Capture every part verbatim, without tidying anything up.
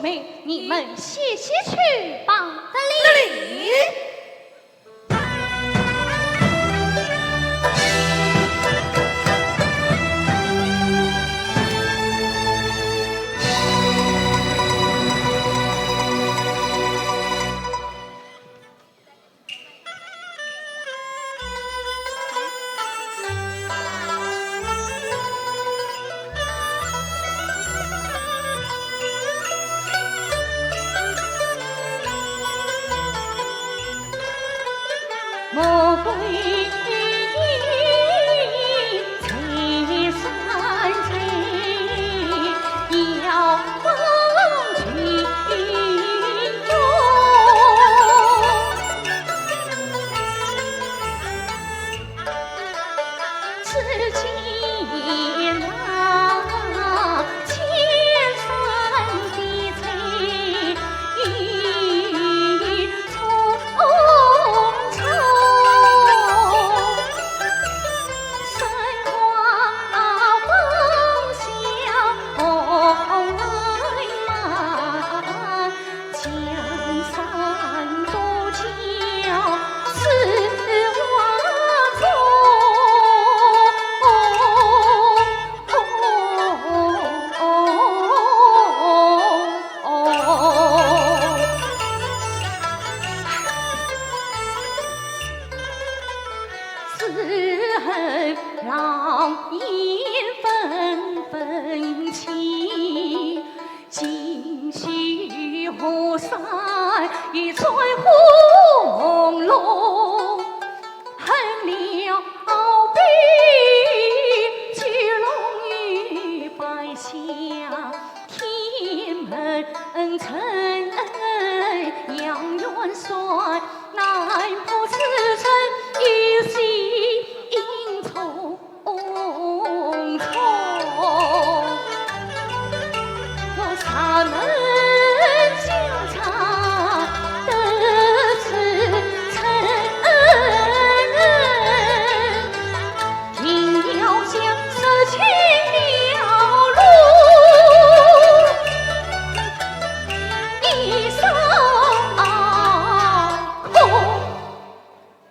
妹，你们歇息去吧。这里。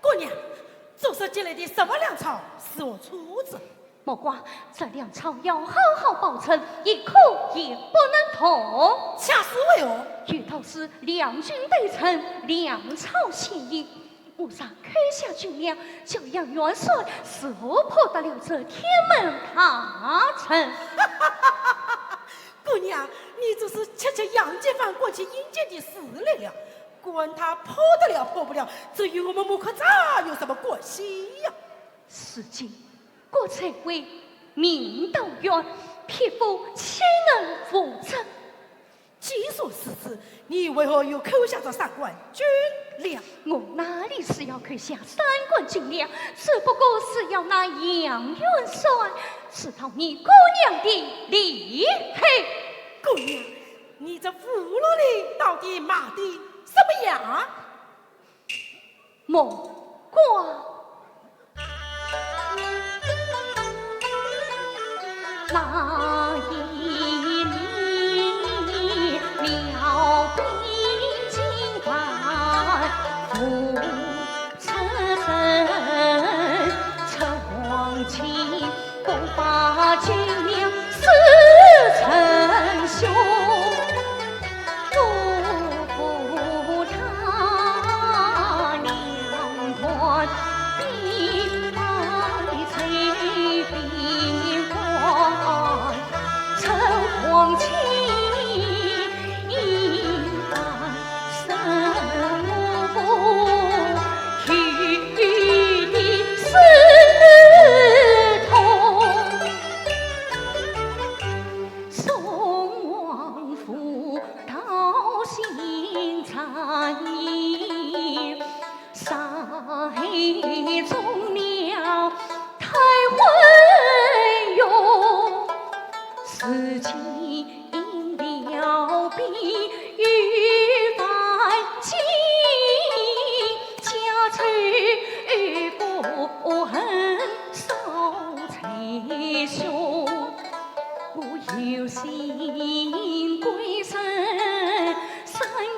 姑娘，这是借来的什么粮草？是我出子。 莫怪，这粮草要好好保存，一刻也不能动。恰是为何？有道是粮军对阵，粮草先行。我若扣下军粮，叫杨元帅如何破得了这天门大阵？姑娘，你这是吃吃阳间饭，过起阴间的事来了。管他破得了破不了，这与我们木客栈有什么关系呀？如今 国贼为民道远，匹夫岂能无责？既是如此，你为何又扣下这三贯军粮？我哪里是要扣下三贯军粮，只不过是要拿杨元帅知道你姑娘的厉害。姑娘，你这葫芦里到底卖的什么药？ 莫怪。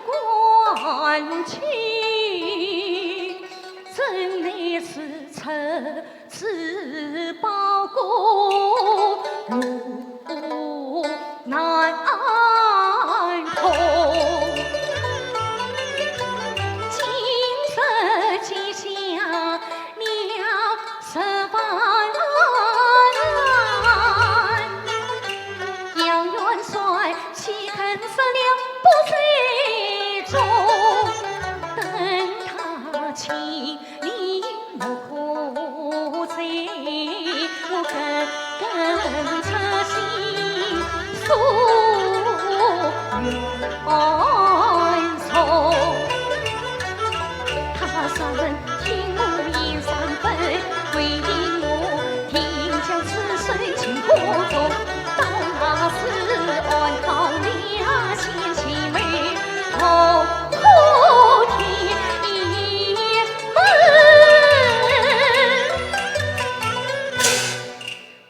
官去，真乃是出自包公路难通。今日见下了十万，杨元帅岂肯食粮不在中？等他请，你莫苦哉，我更更出心诉冤仇。他杀人 听我言三分，为我定将此生尽苦衷，到那时安好了千禧美好可天门。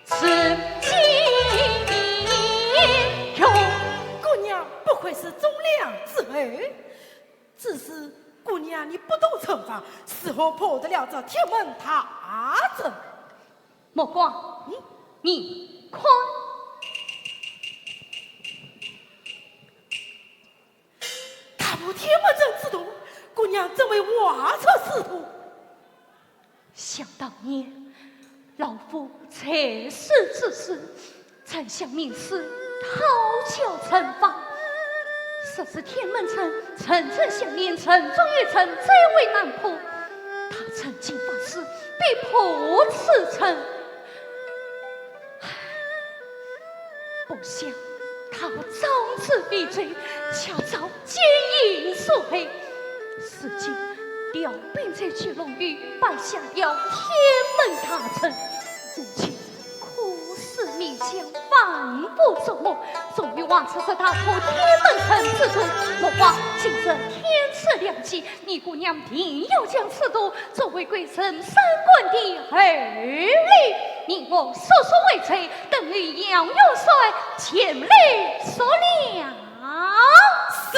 此情愿。姑娘不愧是忠良之后。 只是姑娘你不懂城防，如何破得了这铁门大阵？目光，嗯？你看。踏破铁门阵之途，姑娘怎会画出此图？ 想当年，老夫在世之时，曾向名师讨教城防。说是铁门阵，层层相连，层中有层，最为难破。他曾经发誓，必破此阵。唉，不想他仗势非罪，巧遭奸淫所害。 如今调兵在九龙峪，摆下了铁门大阵，如今苦思冥想，反复琢磨，终于画出这踏破铁门阵之图。目光，今日天赐良机，你姑娘定要将此图作为贵人升官的厚礼。你我速速回奏，等候杨元帅前来商量。是。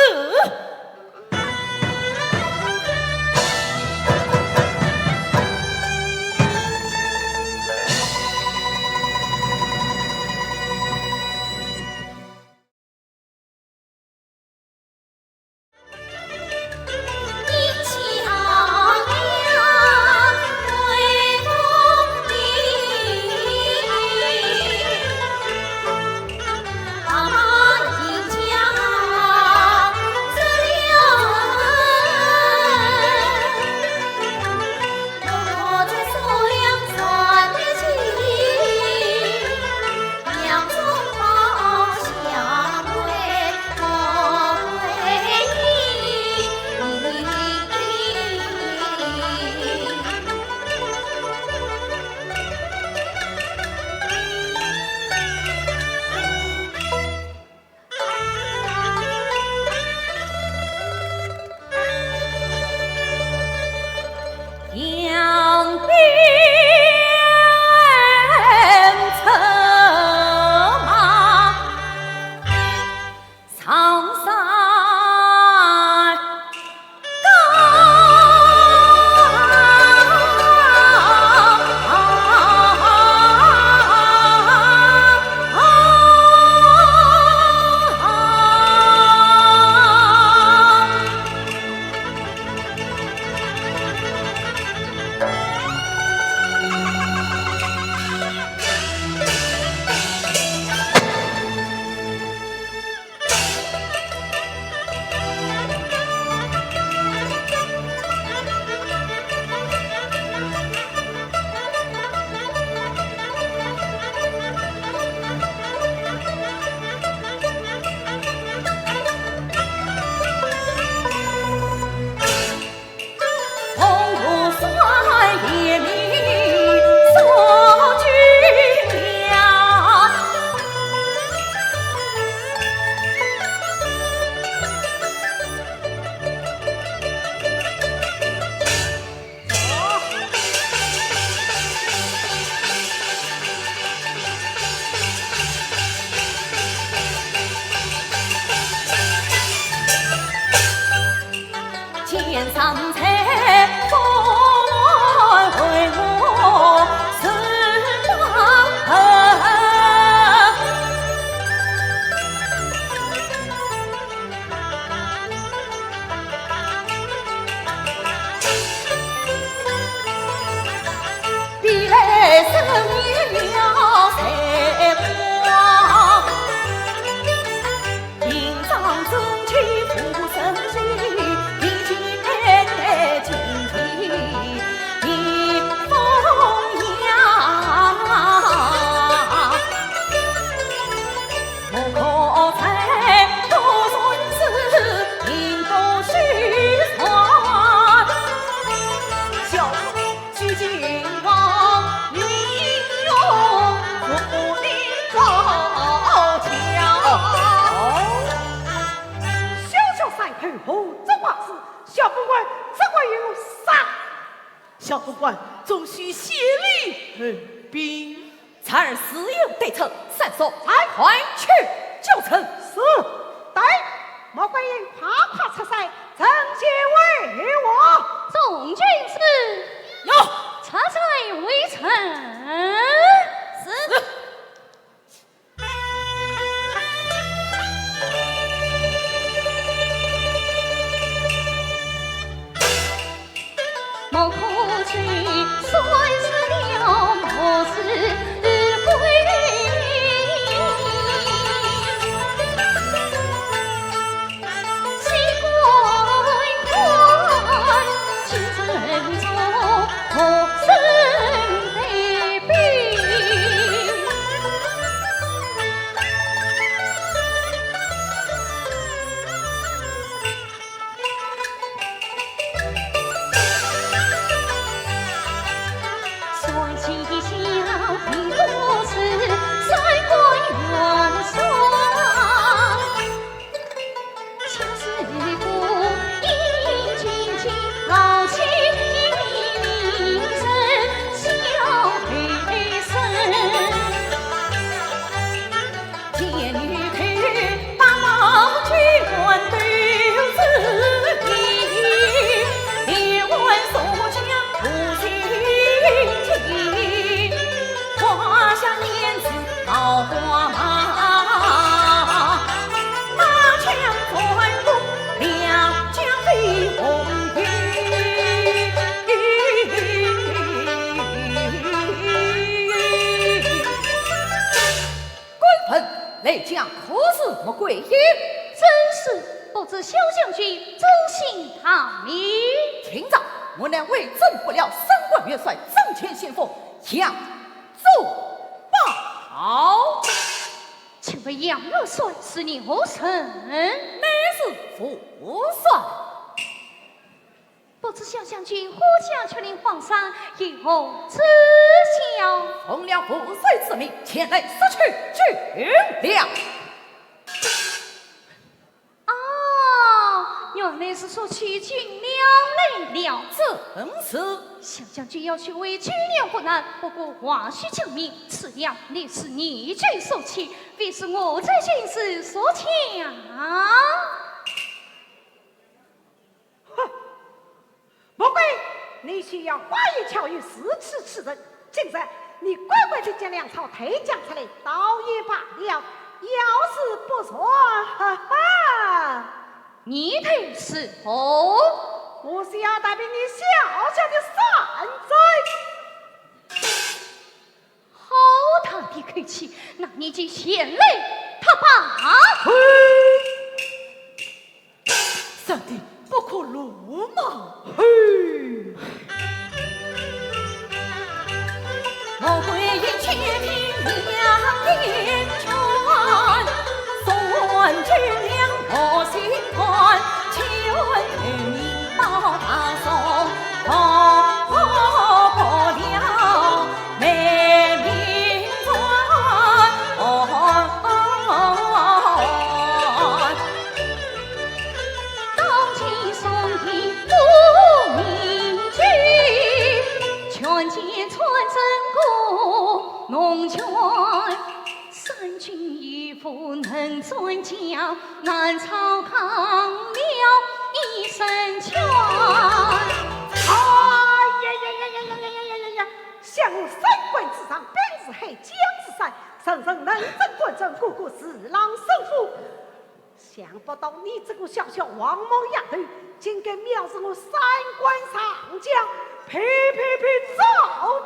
不管，总须先礼后兵。侄儿自有对策，三叔快去救人。是。待穆桂英快快出塞，城前会合。众军士，有。出塞围城。是。官文来讲，可是穆桂英？正是，不知小将军尊姓大名？今朝我乃为政不了三关元帅张乾先锋杨宗保。请问杨元帅是你何人？乃是副帅。 不知小将军护驾亲临皇上，有何指教？奉了父帅之命，前来索取军粮。哦，原来是索取军粮来了。正是。小将军要求回军粮不难，不过话须讲明，此粮乃是你去索取，非是我在京师索取啊。 哼，穆桂英，你休要花言巧语，自欺欺人。今日你乖乖地将粮草退将出来，倒也罢了。要是不然，哈哈，你待如何？我是要踏平你小小的山寨。 好大的口气，那你就前来打吧。嘿，上帝，不可辱骂。嘿。哎呀呀呀呀呀呀呀呀呀呀！想我三关之上，本是海疆之山，人人能征惯战，个个是狼首虎。想不到你这个小小黄毛丫头，竟敢藐视我三关上将，呸呸呸，糟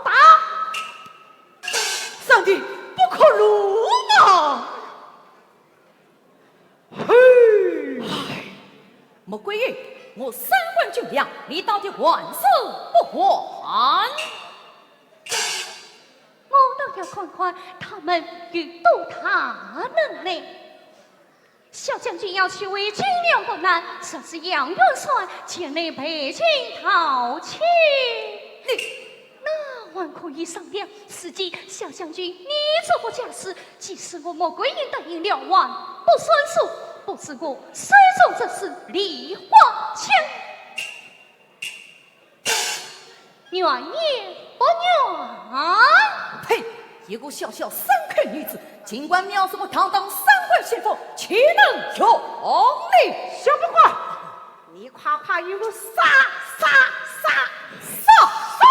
蹋！ 上帝，不可辱骂！嘿！哎，穆桂英，我三关军粮，你到底还是不还？我倒要看看他们有多大能耐。 小将军要求回军粮不难，若是杨元帅前来陪军讨齐，你，那还可以商量。实际小将军你做个架势，即使我穆桂英答应了还不算数，不知我手中这支梨花枪。愿也不愿。呸！一个小小三口女子，竟敢藐视我堂堂三官先锋，岂能容你！小不过，你快快与我杀，杀，杀，杀，杀！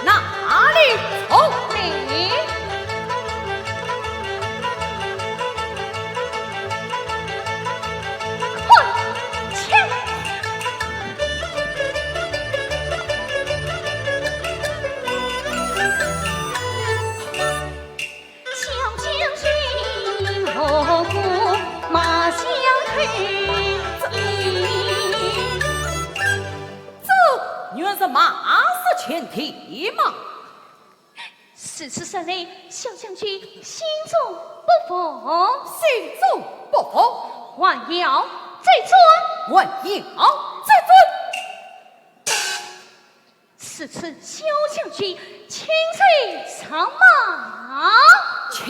哪里聪明？快去！ 小将军，我马相退。这原是马氏前蹄吗？如此说来，小将军心中不服。心中不服？还要再战？还要再战？ 如此，小将军，请随上马。请。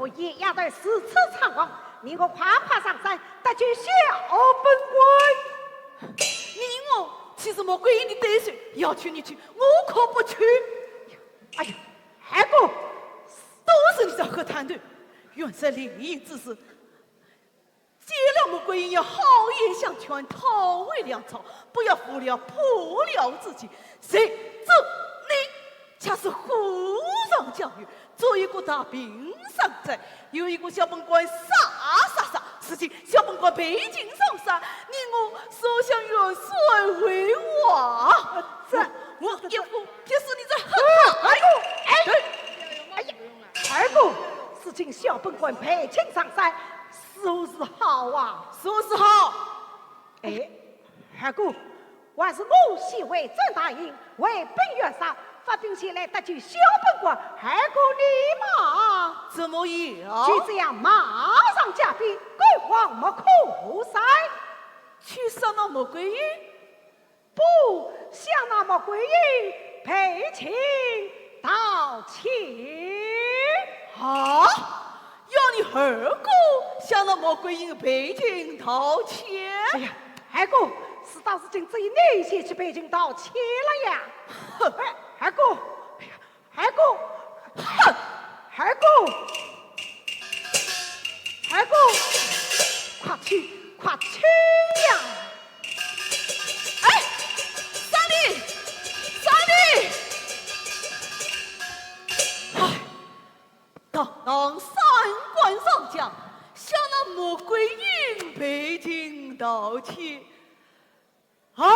我夜夜的如此猖狂，你我快快上山，搭救小本官。你我岂是穆桂英的对手，要求你去，我可不去。哎呀，二哥，都是你在喝探头，元帅临行之时，见了穆桂英要好言相劝，讨回粮草，不要误了破粮之计。谁知你却是虎狼将军，做一个大平山寨，有一个小本官杀杀杀，如今小本官被擒上山，你我所向远水为王。这，我一副就是你这好哎呦，哎，哎呀，二哥，如今小本官被擒上山，如何是好啊？如何是好？哎，二哥，还是我先回转大营，回禀元帅，发兵前来搭救小本官，二哥你嘛。怎么样？就这样马上加鞭，赶往莫桂山。去杀那穆桂英？不，想那穆桂英被擒盗窃。啊？ 要你二哥想那穆桂英被擒盗窃？哎呀，二哥，事到如今，只有你先去被擒盗窃了呀。哼，哎，二哥，哎呀，二哥，哼，二哥，二哥，快去，快去呀！哎，三弟，三弟，哎。 堂堂三官上将，想那穆桂英被擒盗窃。啊！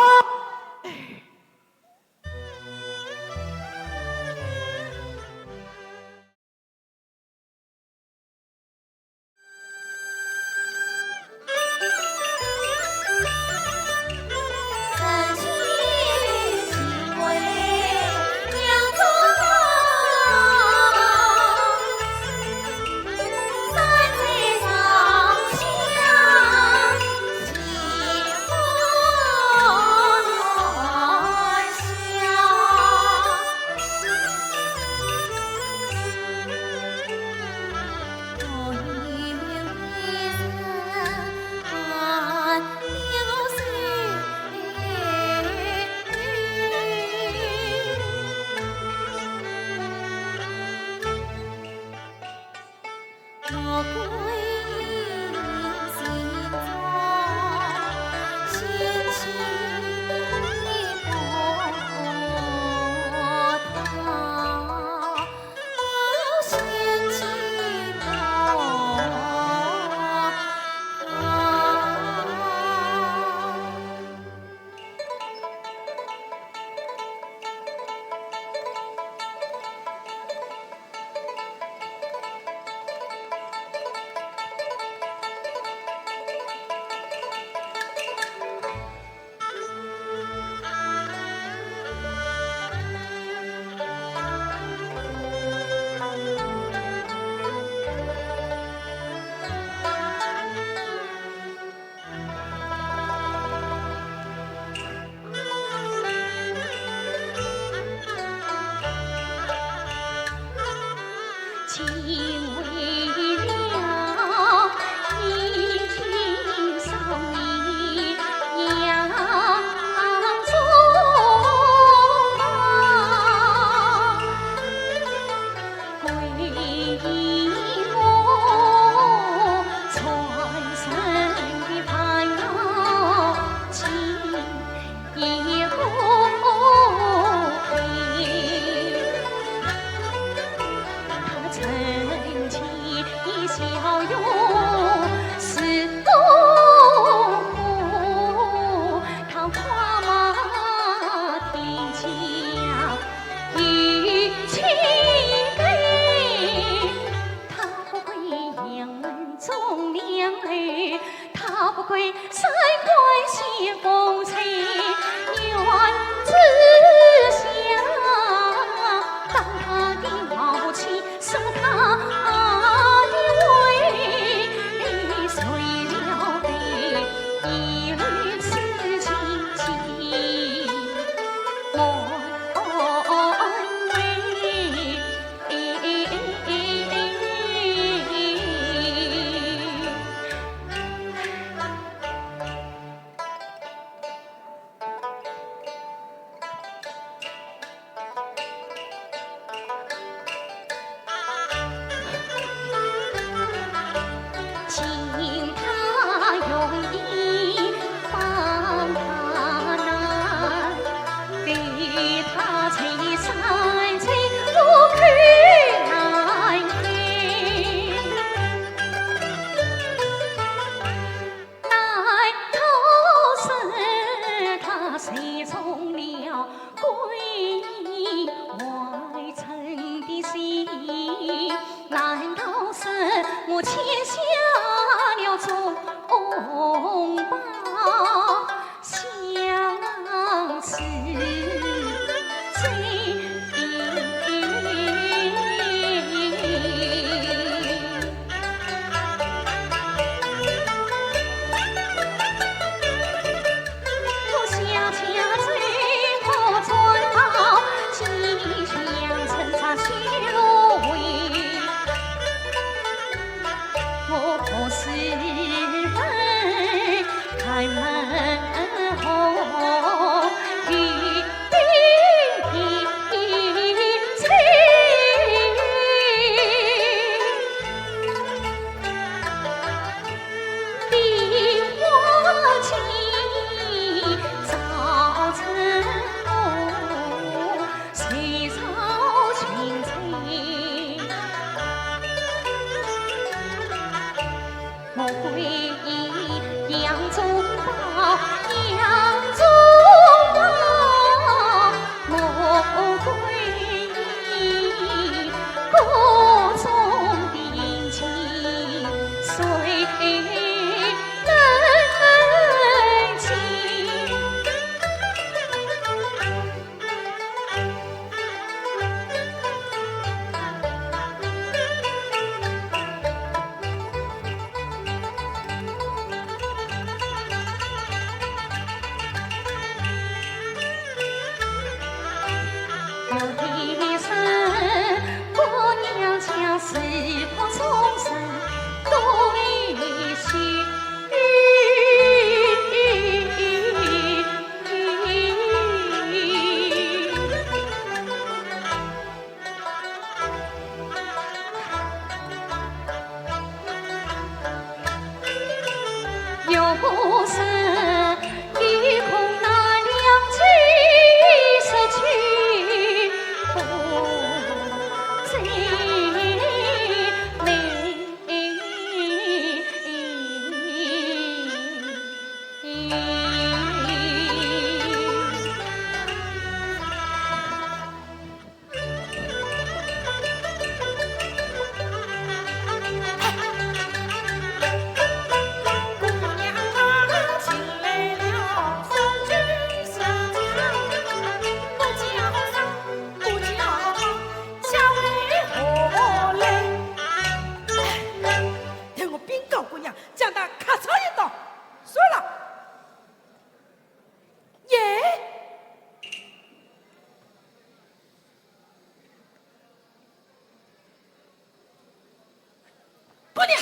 姑娘，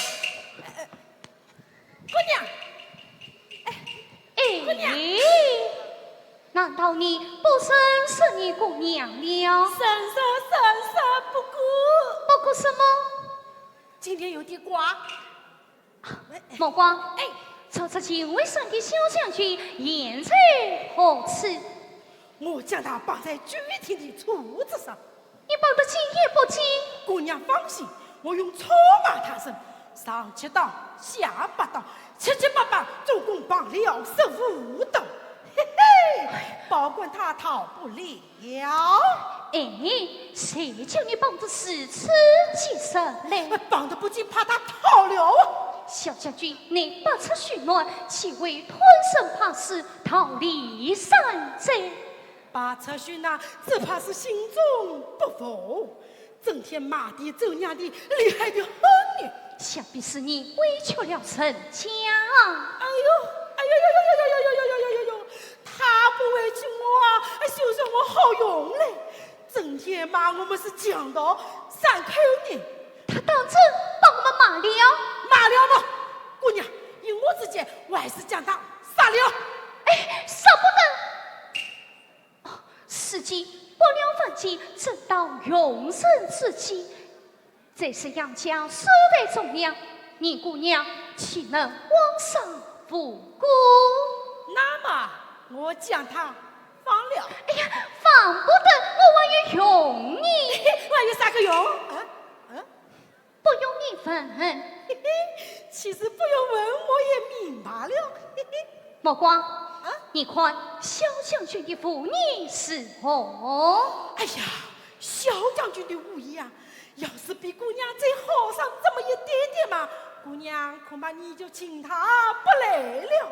呃，姑娘，哎，姑娘。难道你不认识你姑娘了？认识，认识，不过，不过什么？今天有点怪。莫慌，哎，昨日秦桧杀的小将军，现在何处？我将他绑在九天的柱子上。 你绑得紧也不紧？姑娘放心，我用草麻袋绳，上七档，下八档，七七八八，总共绑了十五档。嘿嘿，保管他逃不了。哎，谁叫你绑得如此结实嘞？绑得不紧，怕他逃了啊。小将军，你不出许乱，岂会贪生怕死，逃离山寨？ 白出许那，只怕是心中不服，整天骂爹咒娘的，厉害得很呢。想必是你委屈了人家。哎呦，哎呦呦呦呦呦呦呦呦呦呦呦，他不委屈我啊，就算我好用嘞。整天骂我们是强盗、牲口呢。他当真把我们骂了？骂了嘛，姑娘，依我之见，我还是将他杀了。哎，舍不得。 世间不了凡间，正当用人之际。这是杨家数代忠良，你姑娘岂能枉伤无辜？那么我将他放了。哎呀，放不得，我还有用呢。还有啥个用？啊？啊？ 不用你问。嘿嘿，其实不用问，我也明白了。嘿嘿。莫慌，啊？你看小将军的武艺如何？哎呀，小将军的武艺啊，要是比姑娘再好上这么一点点嘛，姑娘恐怕你就请他不来了。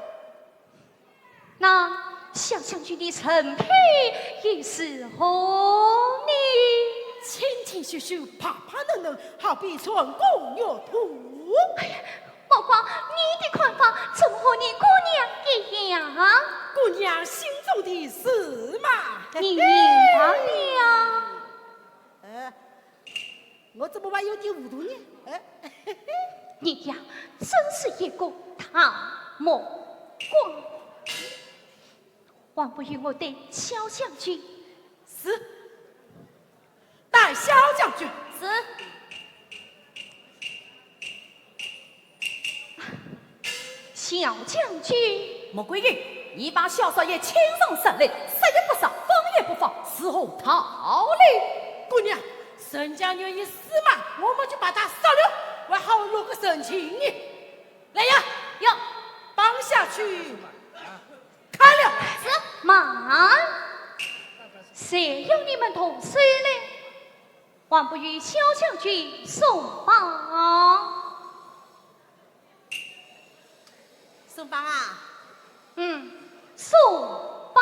那小将军的人品又如何呢？清清秀秀，白白嫩嫩，好比穿过玉兔。哎呀，莫慌，你的看法怎么和你姑娘一样？姑娘心中的事嘛。你明白了。呃， 我怎么还有点糊涂呢？哎，你呀，真是一个大木瓜。还不与我带小将军？是，带小将军。是。 小将军。穆桂英，你把小少爷请上山来，杀也不杀，放也不放，如何道理？姑娘，人家愿意死嘛，我们就把他杀了，还好露个人情呢。来呀，要绑下去，砍了。是。慢，谁要你们动手呢？还不与小将军松绑？ 松绑啊？嗯，松绑。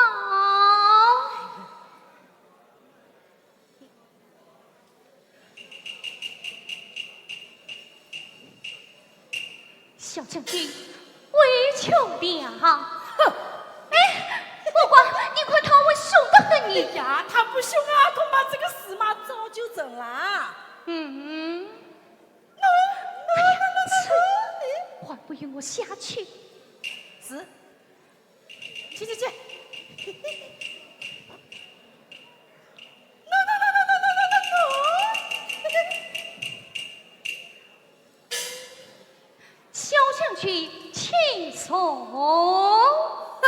小将军，委屈了。哼！哎，莫慌，你看他还凶得很呢。哎呀，他不凶啊，恐怕这个事嘛早就成啦。嗯。 哎呀，还不与我下去？是。去，去，去。小将军，请坐。哼！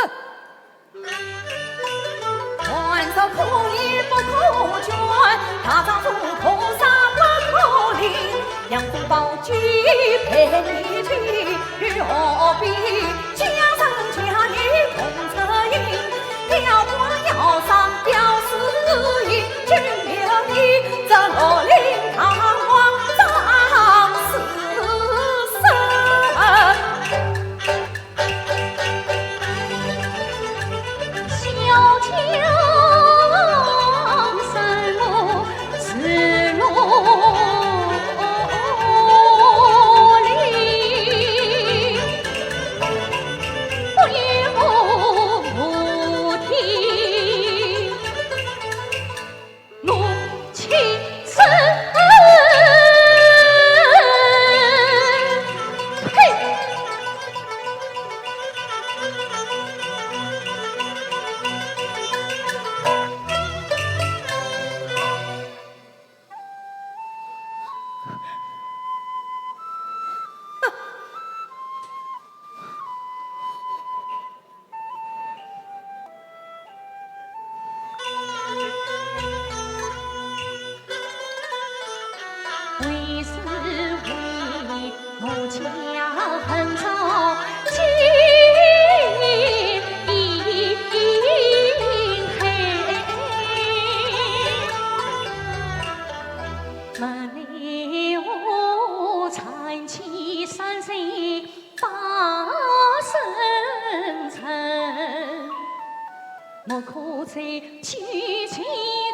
莫可在举前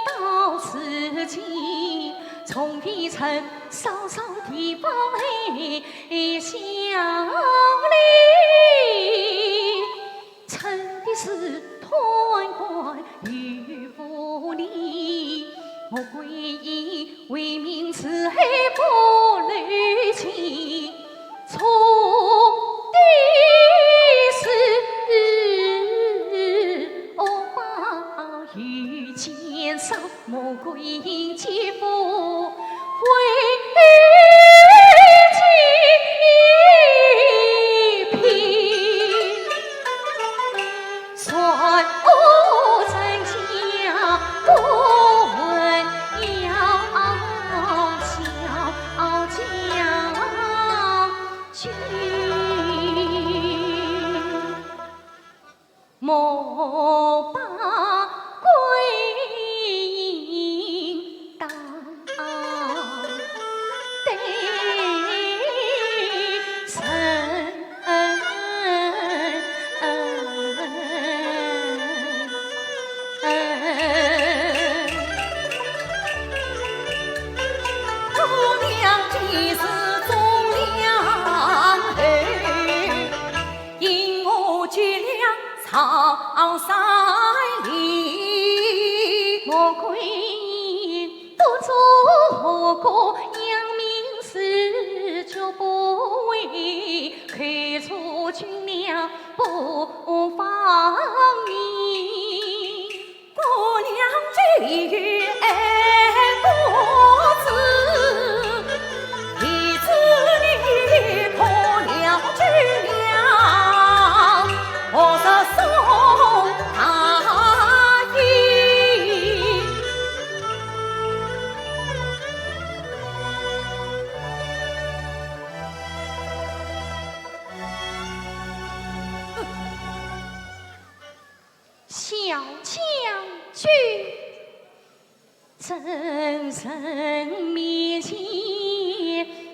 到此间，从未曾稍稍地方来相礼。称的是贪官与污吏，莫怪伊为民除害不留情。 错的是恶报与奸商，莫怪因奸夫为奸骗，算我陈家不孝将军。 莫把归隐当对人。 姑娘既是忠良后，因我绝粮草山里。莫怪多做何个扬名，是绝不会开除军粮不放你。 姑娘只有爱国志，弟子你可了军粮，何日送大印？ 小将军，臣人面前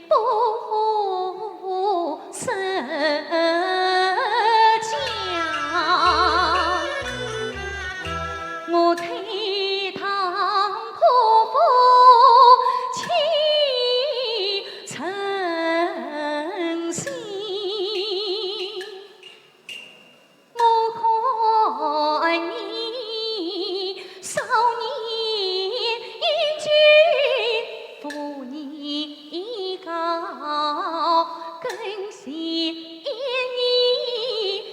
不设假，我推堂破腹，岂存心。 我看你少年英俊，武艺高，跟随你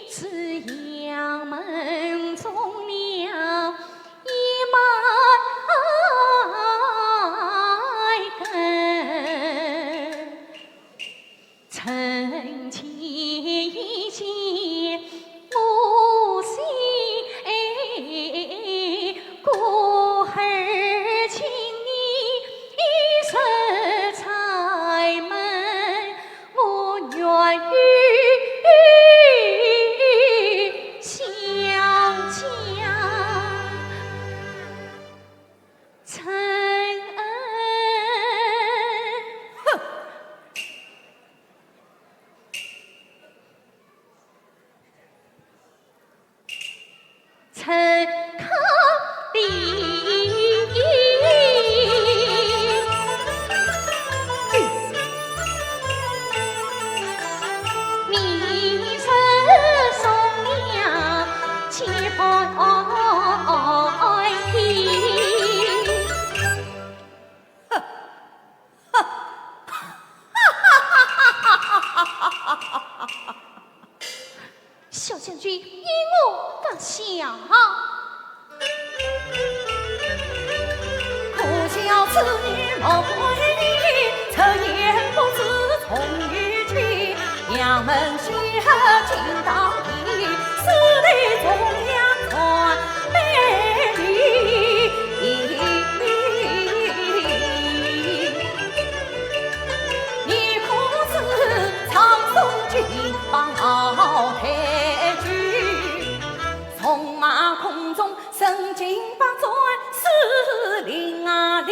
是杨门忠良一脉根。 臣前已见母亲，故而请你一日在门，我愿与你相见。臣恩。哼！ 臣可比。明日送粮接拜天。 小将军，依我发下。可笑此女莫为你，出言不知从语气，杨门仙客尽当地，私对忠良传美丽。 你可知唱宋金榜号台举，纵马空中身经百战是零啊零。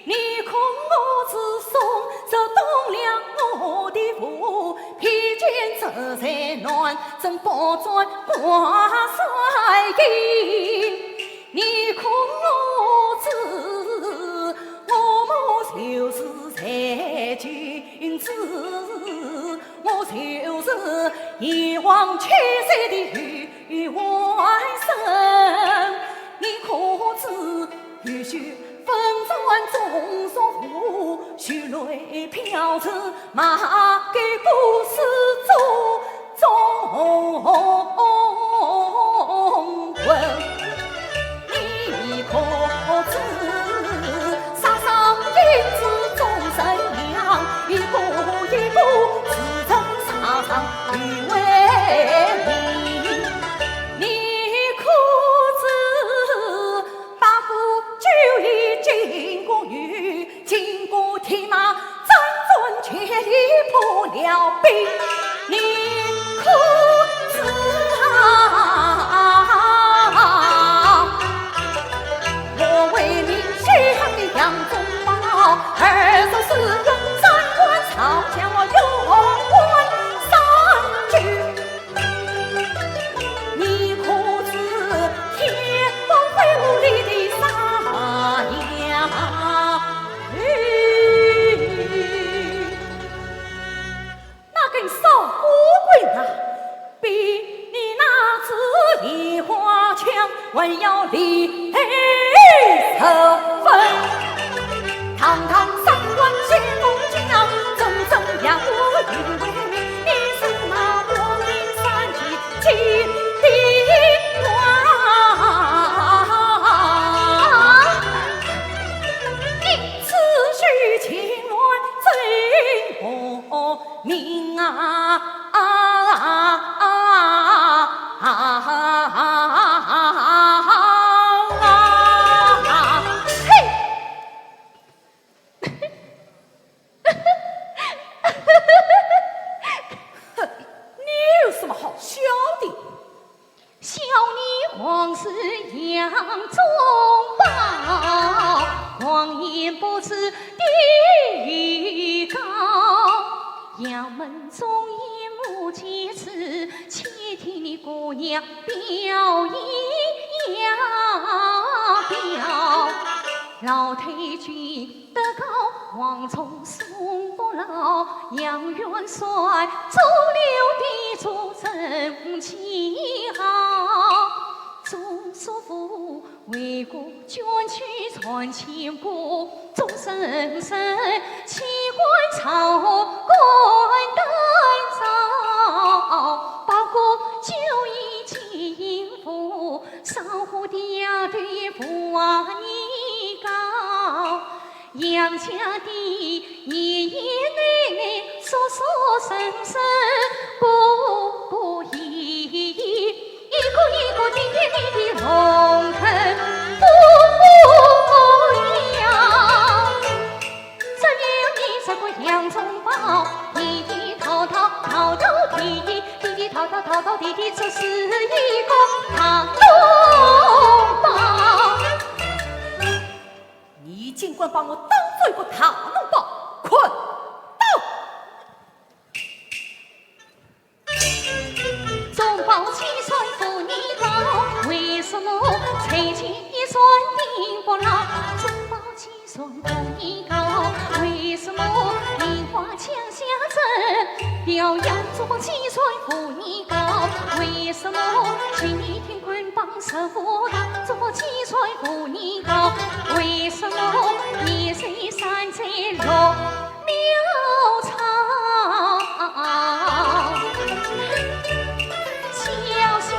你可知宋朝东梁我的父，披坚斩在南征北战挂帅印，你可知我母就是在京师，我就是燕王千岁的御外甥，你可知 雨雪风霜中受苦，血泪飘如马革裹尸中滚。你可知杀生因子众生样，一个一个自称杀生与为民。你可知 八股九爷金偢偺，金戈铁马，征战千里破辽兵。你可知啊？我为民许汉的杨宗保，二十四军三关，曹家我勇冠三军。 你可知天公飞舞里的沙哑？那根扫火棍啊，比你那支梨花枪还要厉害十分。 堂堂三关九龙将，真正要我以为你是那黄云山的金帝王。你此去情愿真无命啊！啊啊啊啊啊啊啊！嘿！ 哼，你有什么好笑的？笑你皇室杨宗保，狂言不知地位高。衙门中言无节制，欺天的姑娘表演呀表。老太君 德高望重宋国老，杨元帅做了的主政旗号，中书府为国捐躯传千古，众生生岂敢操官担朝，包括九爷金印符， 少虎的丫头不阿你高，杨家的爷爷奶奶叔叔婶婶不不依依，一个一个盯着你的龙头不不要。 只有你这个杨宗保，地地道道道道地地，地地道道道道地地，这是一个大龙包。你竟敢把我当做一个大龙包，滚蛋！ 中饱几算不你高，为什么才见一算顶不牢？中饱几算不你高，为什么梨花江下这表扬？中饱几算不你高，为什么今天天棍棒十五打？中饱几算不你高，为什么你是山在落？ 庙场，小小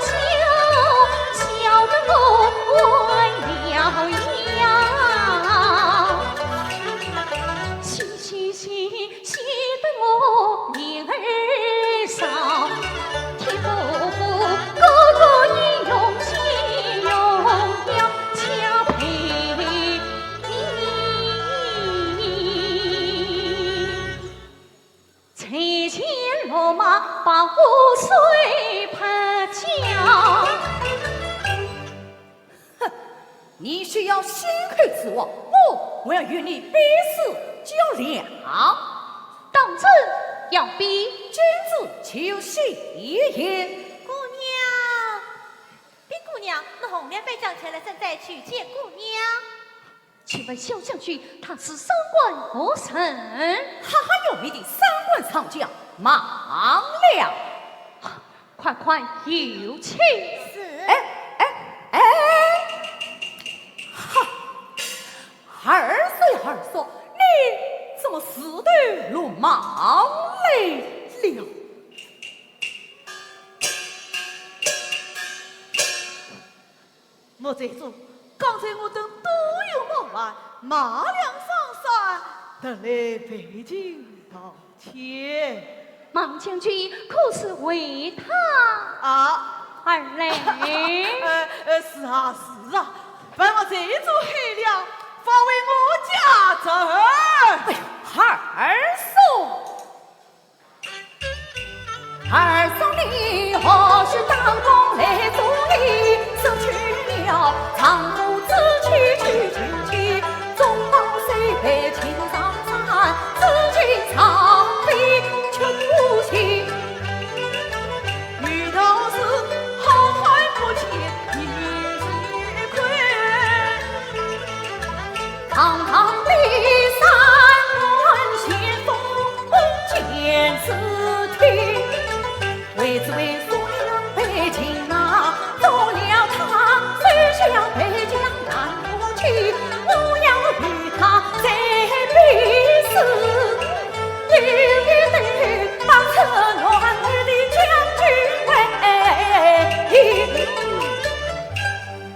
小，小得我弯腰腰，嘻嘻嘻，嘻得我面儿烧。天不不，哥哥你用心用了，交配 你。才见落马把湖水拍焦。哼，你休要信口雌黄，我，我要与你比试较量。当真？要比。君子岂有戏言？姑娘，禀姑娘，奴红脸背将前来，正在求见姑娘。请问小将军，他是三关何人？哈哈，有名的三关上将马良。快快有请。是。哎，哎，哎，哈，二叔呀，二叔，你怎么自投罗网来了？ 莫寨主，刚才我等都有冒犯，马良上山，特来陪请道歉。马将军可是为他啊。而来？呃，呃，是啊，是啊，被莫寨主害了，方为我家侄儿。哎呦，二叔！ 二叔你何须当众来作礼？失去了丈夫之妻去求妻，纵马虽被请上山，至今尚未求情。遇道是好汉不见低是亏。 堂堂的三官先锋见是听，为只为所以被擒拿，做了他，手下被将难不起，我要与他再比试，一对方策乱来的将军为赢。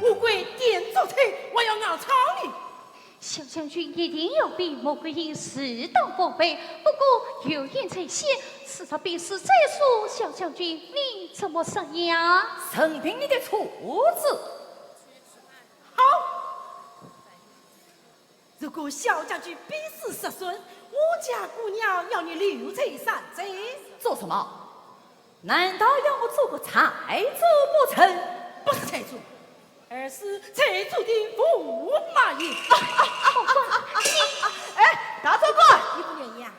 乌龟点烛台，我要硬闯你。 小将军一定要比穆桂英势单力薄，不过有言在先，此番比试再输，小将军你怎么说呀？任凭你的处置。好，如果小将军比试失胜，我家姑娘要你留在山寨。做什么？ 难道要我做个财主不成？不是财主，而是财主的驸马爷。哎，大总管，你不愿意啊？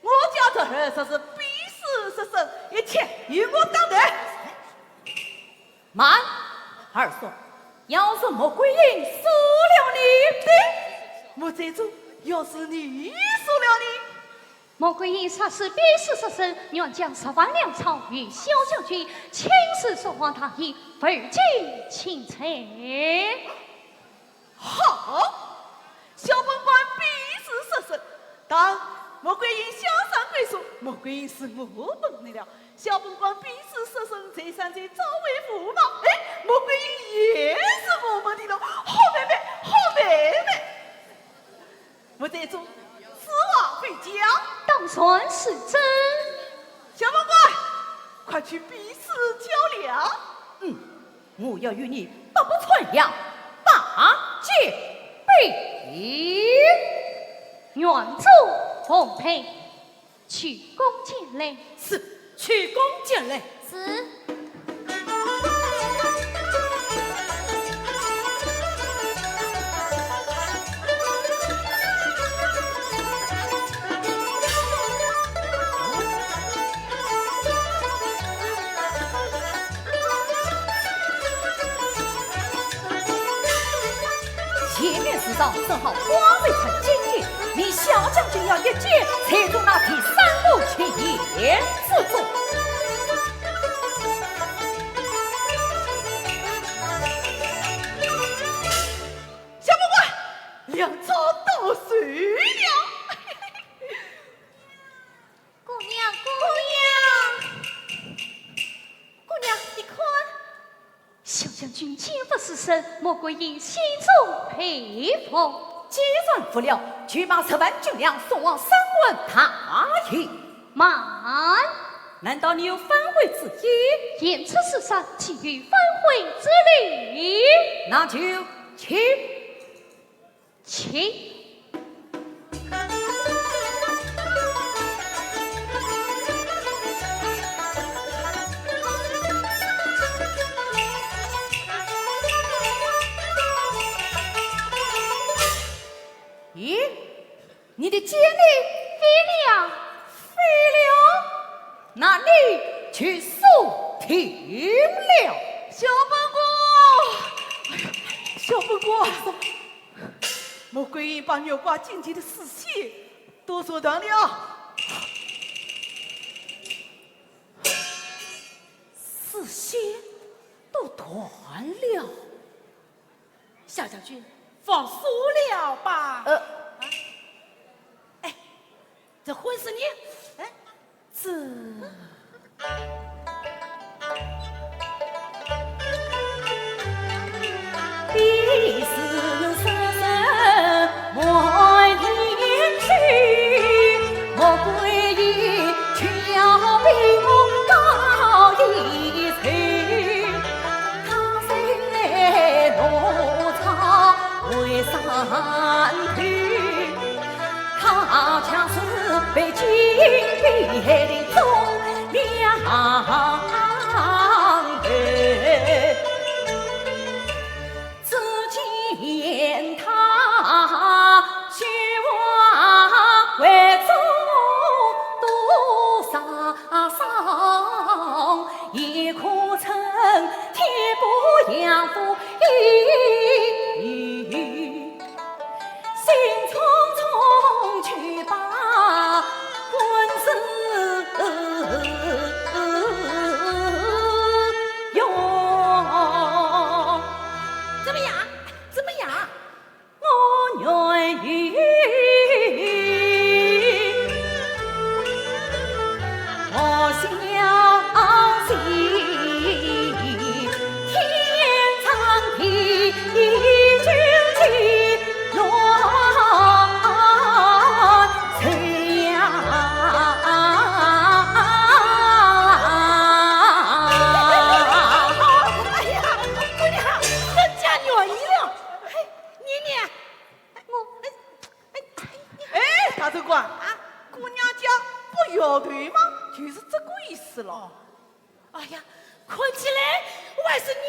我家侄儿若是比试失胜，一切由我当头。慢，二叔，要是穆桂英输了呢？对，莫寨主，要是你输了呢？ 穆桂英若是比试失胜，愿将十万粮草与小将军，亲自送往大营，负荆请罪。好，小本官比试失胜，但穆桂英潇洒归宿，穆桂英是我们的了。小本官比试失胜，在山寨作威驸马，哎，穆桂英也是我们的了。好妹妹，好妹妹。 莫寨主，此话非假。当然是真。小本官，快去比试较量。嗯，我要与你百步穿杨，拔剑比。愿主奉陪。 取弓箭来。是，取弓箭来。是。前面四招正好光彩穿金箭， 你小将军要一箭，才中那第三步奇言之中。小本官，粮草到手了。姑娘，姑娘，姑娘，你看。 小将军箭不失声，穆桂英心中佩服。既然服了，就把十万军粮送往三关大营。慢！难道你有反悔之意？言出此山，岂有反悔之理？那就请。 请。咦，你的箭呢？飞了。飞哇！穆桂英把月光金钱的丝线都做断了。丝线都断了。夏将军，放手了吧。呃。哎，这婚事呢？哎，这。怎么样？怎么样？哎呀，姑娘，人家愿意了。嘿，你呢？我，哎，哎，哎，大总管啊，姑娘家不要头嘛，就是这个意思咯。哎呀，看起来还是你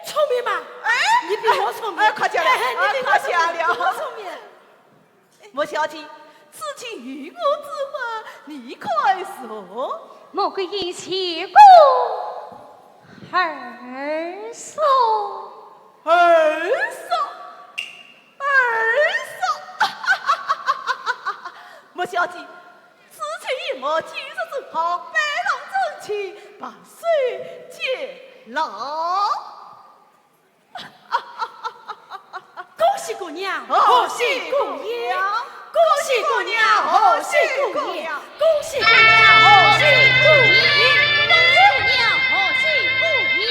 聪明嘛。哎，你比我聪明。哎，哎，夸奖了，哎，你比我聪明，哎，夸奖了。比我聪明。 穆小姐，此间有我之话，你看如何？穆桂英谢过二叔。二叔，二叔。穆小姐，此间有我，今日正好拜堂成亲，白首偕老。 恭喜姑娘，贺喜姑爷！恭喜姑娘，贺喜姑爷！恭喜姑娘，贺喜姑爷！恭喜姑娘，贺喜姑爷！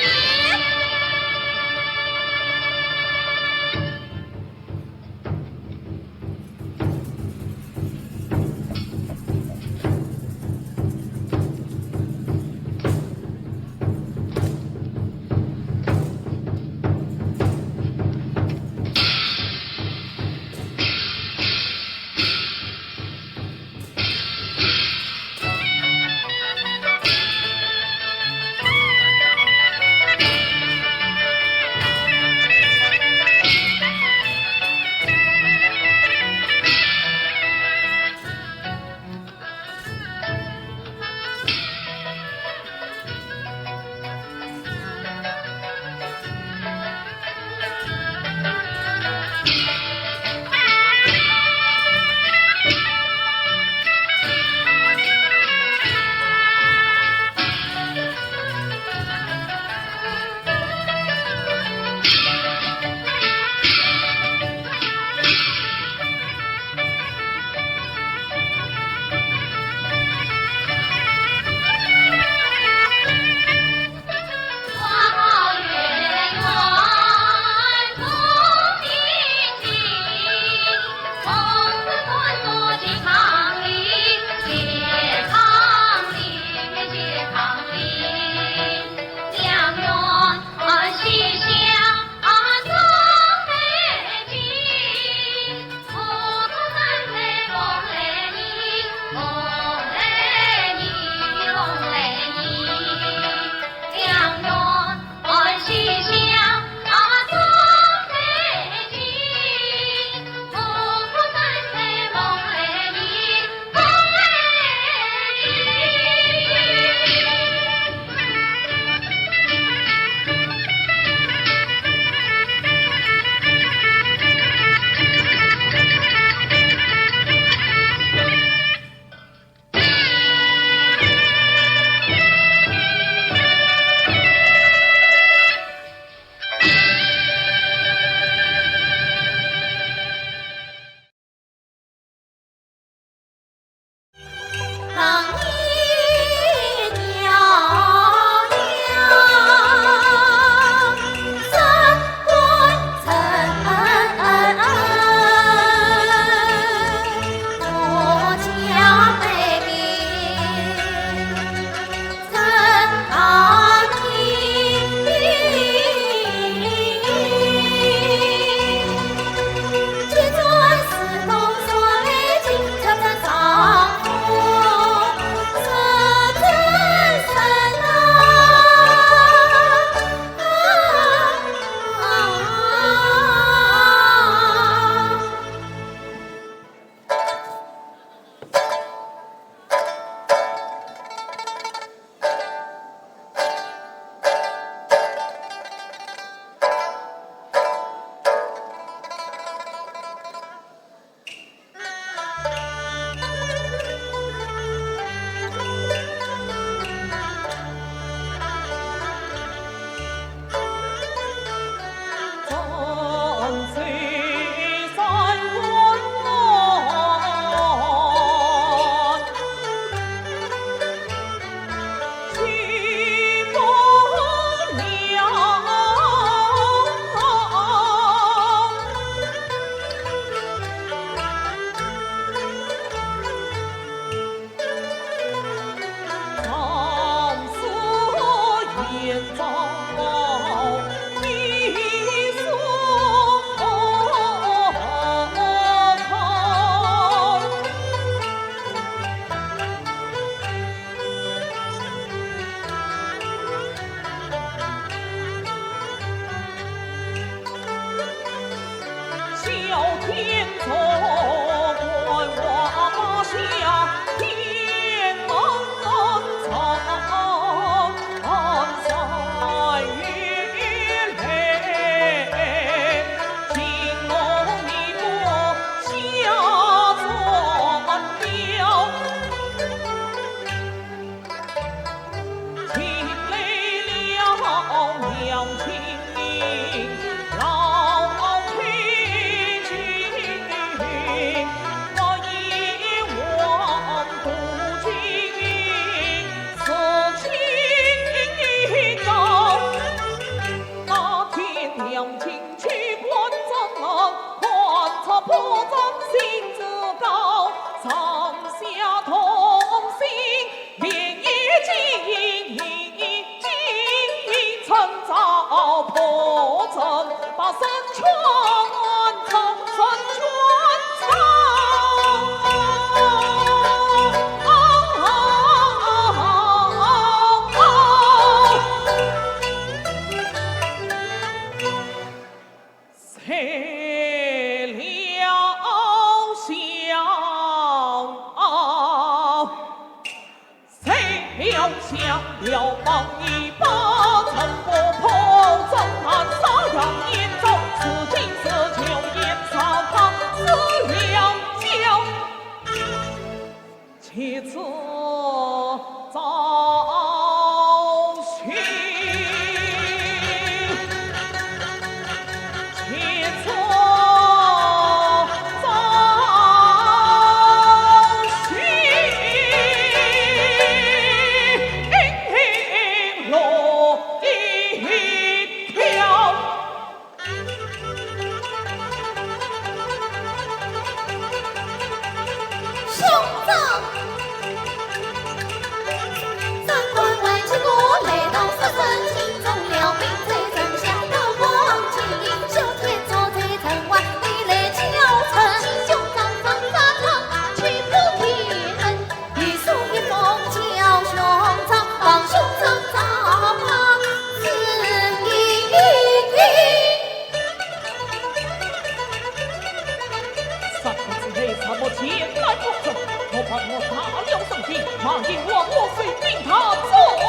三日之内，若无前来奉奏，我怕我打了胜兵，万一王我受兵，他做官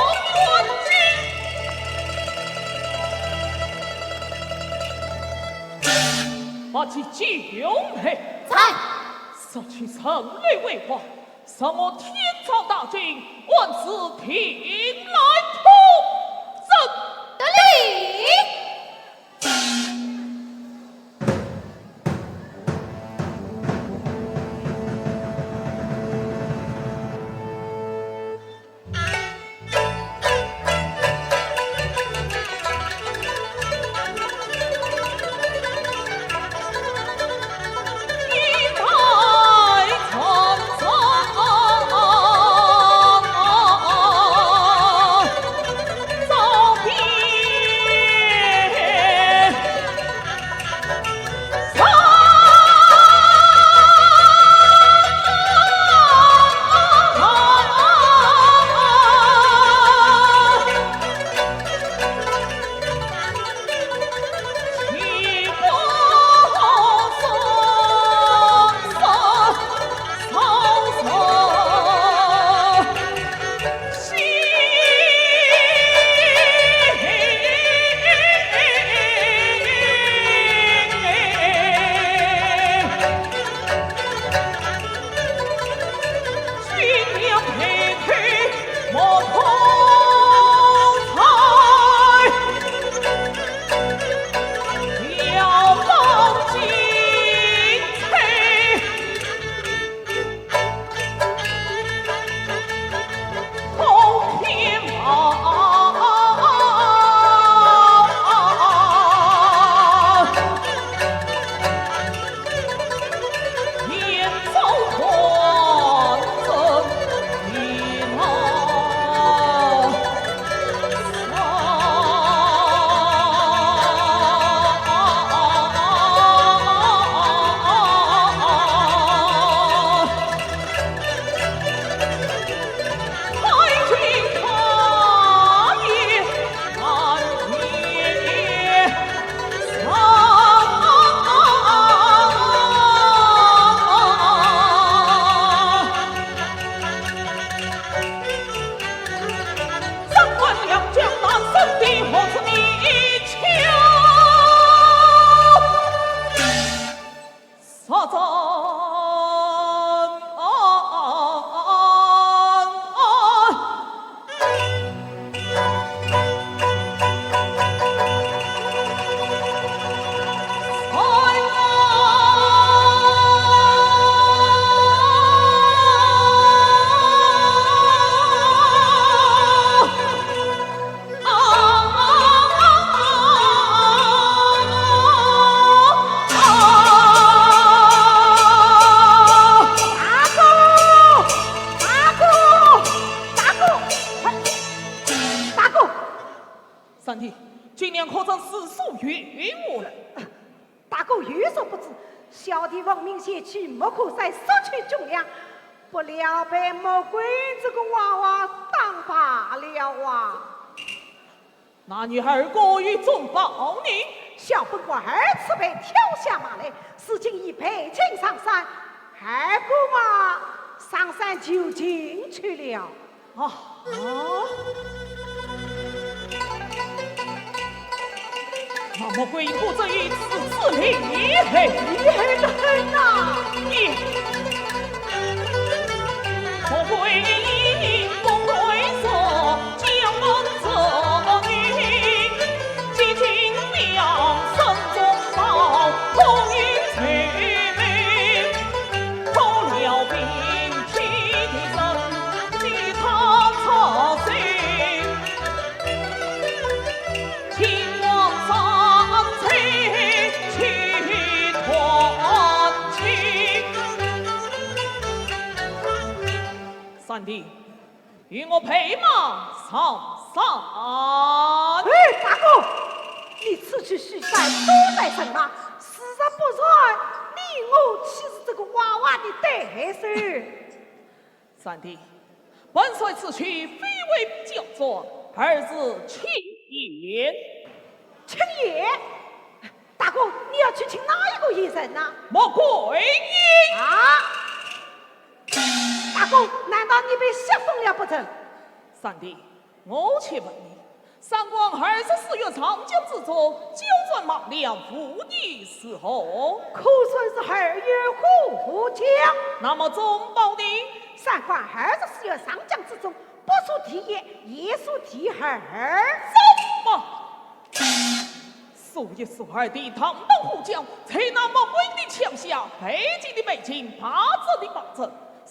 军。八旗九妹，在。速去城里回话， 说我天照大军，万事定来统制。得令。这是属于我的。大哥有所不知，小弟奉命前去木刻山索取军粮，不料被穆桂英这个娃娃打败了啊！那你二哥与宗保呢？小本官二次被挑下马来，如今已被请上山，二哥嘛，上山求情去了。 啊，那穆桂英果真如此厉害，厉害得很呐！你，穆桂英，穆桂英，将门之女，既进了山中，保护于谁？ 三弟，与我备马上山。哎，大哥，你此去西山多带人马，时日不远，你我岂是这个娃娃的对手？ 三弟，本帅此去非为交战，而是请贤。请贤？大哥，你要去请哪一个贤人呐？穆桂英。啊？大哥，难道你被吓疯了不成？三弟，我且问你， 三关二十四员上将之中，交战马良无疑是何？可算是二员虎将。那么宗保呢？三关二十四员上将之中，不输第一，也输第二。什么？数一数二的堂堂虎将，在那穆桂英的枪下，被擒的被擒，败阵的败阵。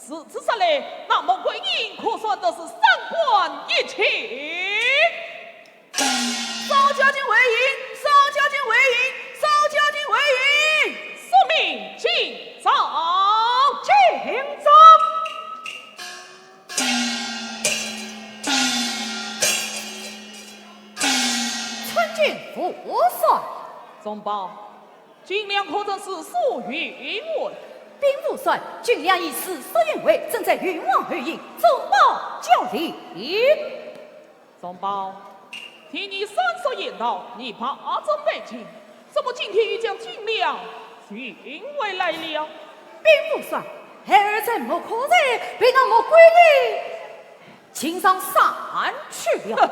如此说来，那穆桂英可算得是三关一起。 少将军回营，少将军回营，少将军回营。遵命，进帐。进帐。参见父帅。宗保，军粮可曾速速运回？禀父帅，军粮已速速运回，正在运往后营，宗保教令。 宗保，听你三叔言道，你败阵被擒，怎么今天又将军粮运回来了？禀父帅，孩儿在木刻山被那穆桂英擒上山去了。哼，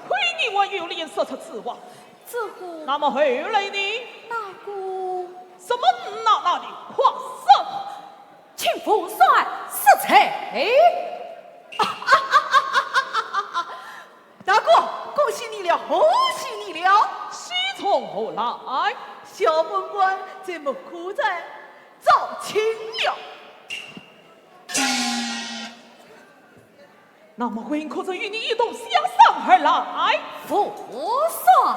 亏你还有脸说出此话。这个……那么后来呢？那个……什么那那的，快说！ 请父帅恕罪。大哥，恭喜你了，贺喜你了！喜从何来？小本官在木刻山招亲了。 那么为何可曾与你一同下山而来？父帅。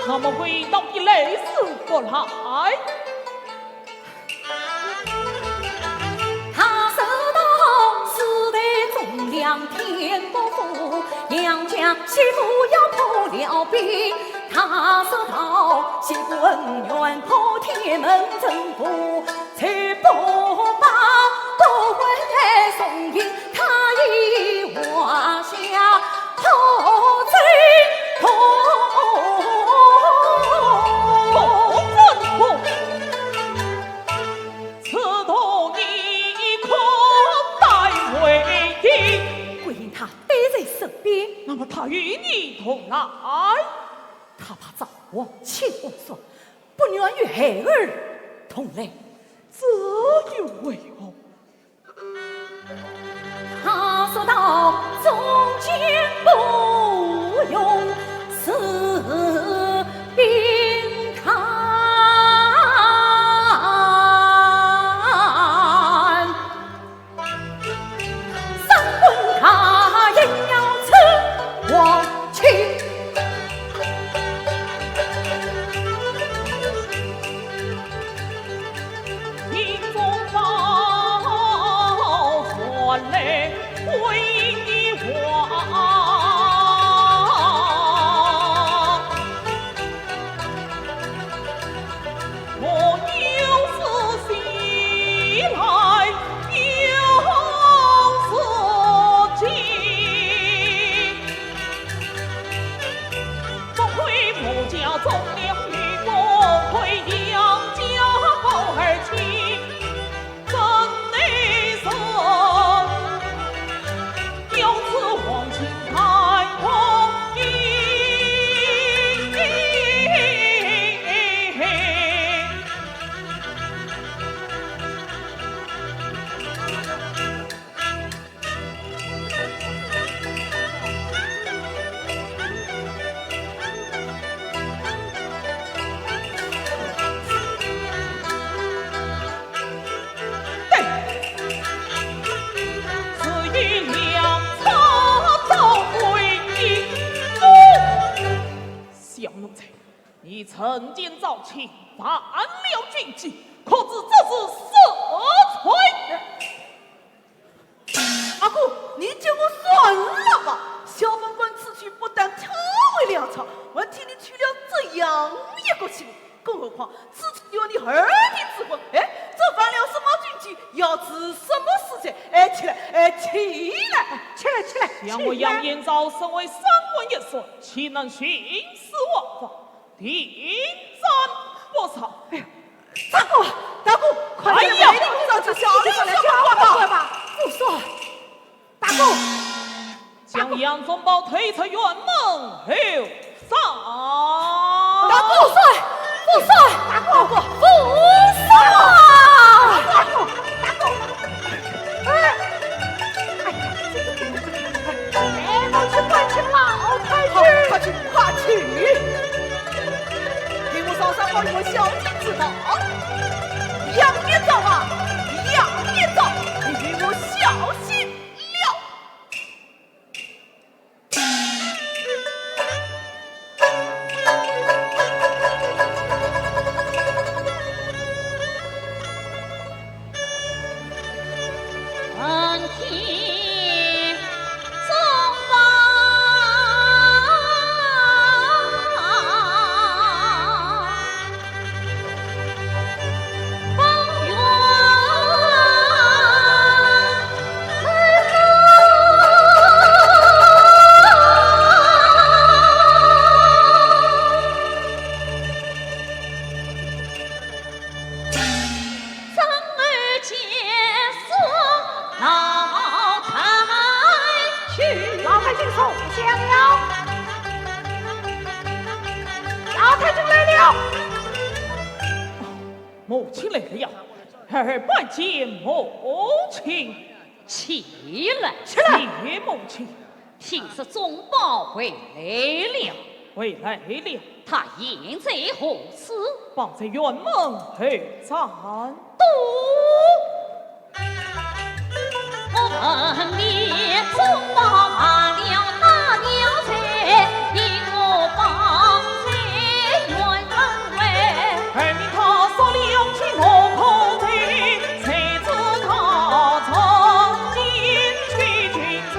那么为道的来是不来？天不服，杨家媳妇要破了冰。他说道：西关原破天门阵步，谁不把不问的送给他一碗下破阵步。破阵步，此毒你可带回去。桂英她 带在身边。那么他与你同来？他怕遭王亲王嫂，不愿与孩儿同来。这又为何？他说道：中间不用自并看。 三官大人要出王亲。命中报传来归王。 我有事前来有事情，不亏母家忠良，不亏杨家宝儿亲。 真内是有此王亲太公。对，是以粮草作为一种。小奴才，你趁奸造亲，犯了军纪，可知这是死罪？ 阿哥，你叫我算了吧。小本官此去不但偷回粮草，还替你娶了这样一个媳妇。更何况此去有你二弟之婚，哎，这犯了什么禁忌，要治什么死罪？哎，起来，哎，起来，起来，起来！想我杨延昭身为三官一帅，岂能徇私枉法？ 定斩不赦。哎呀，大哥，大哥，快点，哎呀，快点，快点，快点，快点，快点，快点，快点，快点。不说，大哥，将杨忠宝推出辕门后斩。大哥，不说，不说，大哥，不说。大哥，大哥。 哎，哎呀，这个，哎，我去唤起老太君。好，快去，快去！替我上山保佑小姐之道。杨延昭啊，杨延昭，你与我小心了。 老太君受降了。老太君来了。母亲来了呀，孩儿拜见母亲。起来。起来。谢母亲。 听说忠宝回来了。回来了。他现在何处？保在辕门后山。都。我问你，忠宝忘了那条罪，你我保在辕门外。而命他说了去我可罪，谁知他曾经去军罪。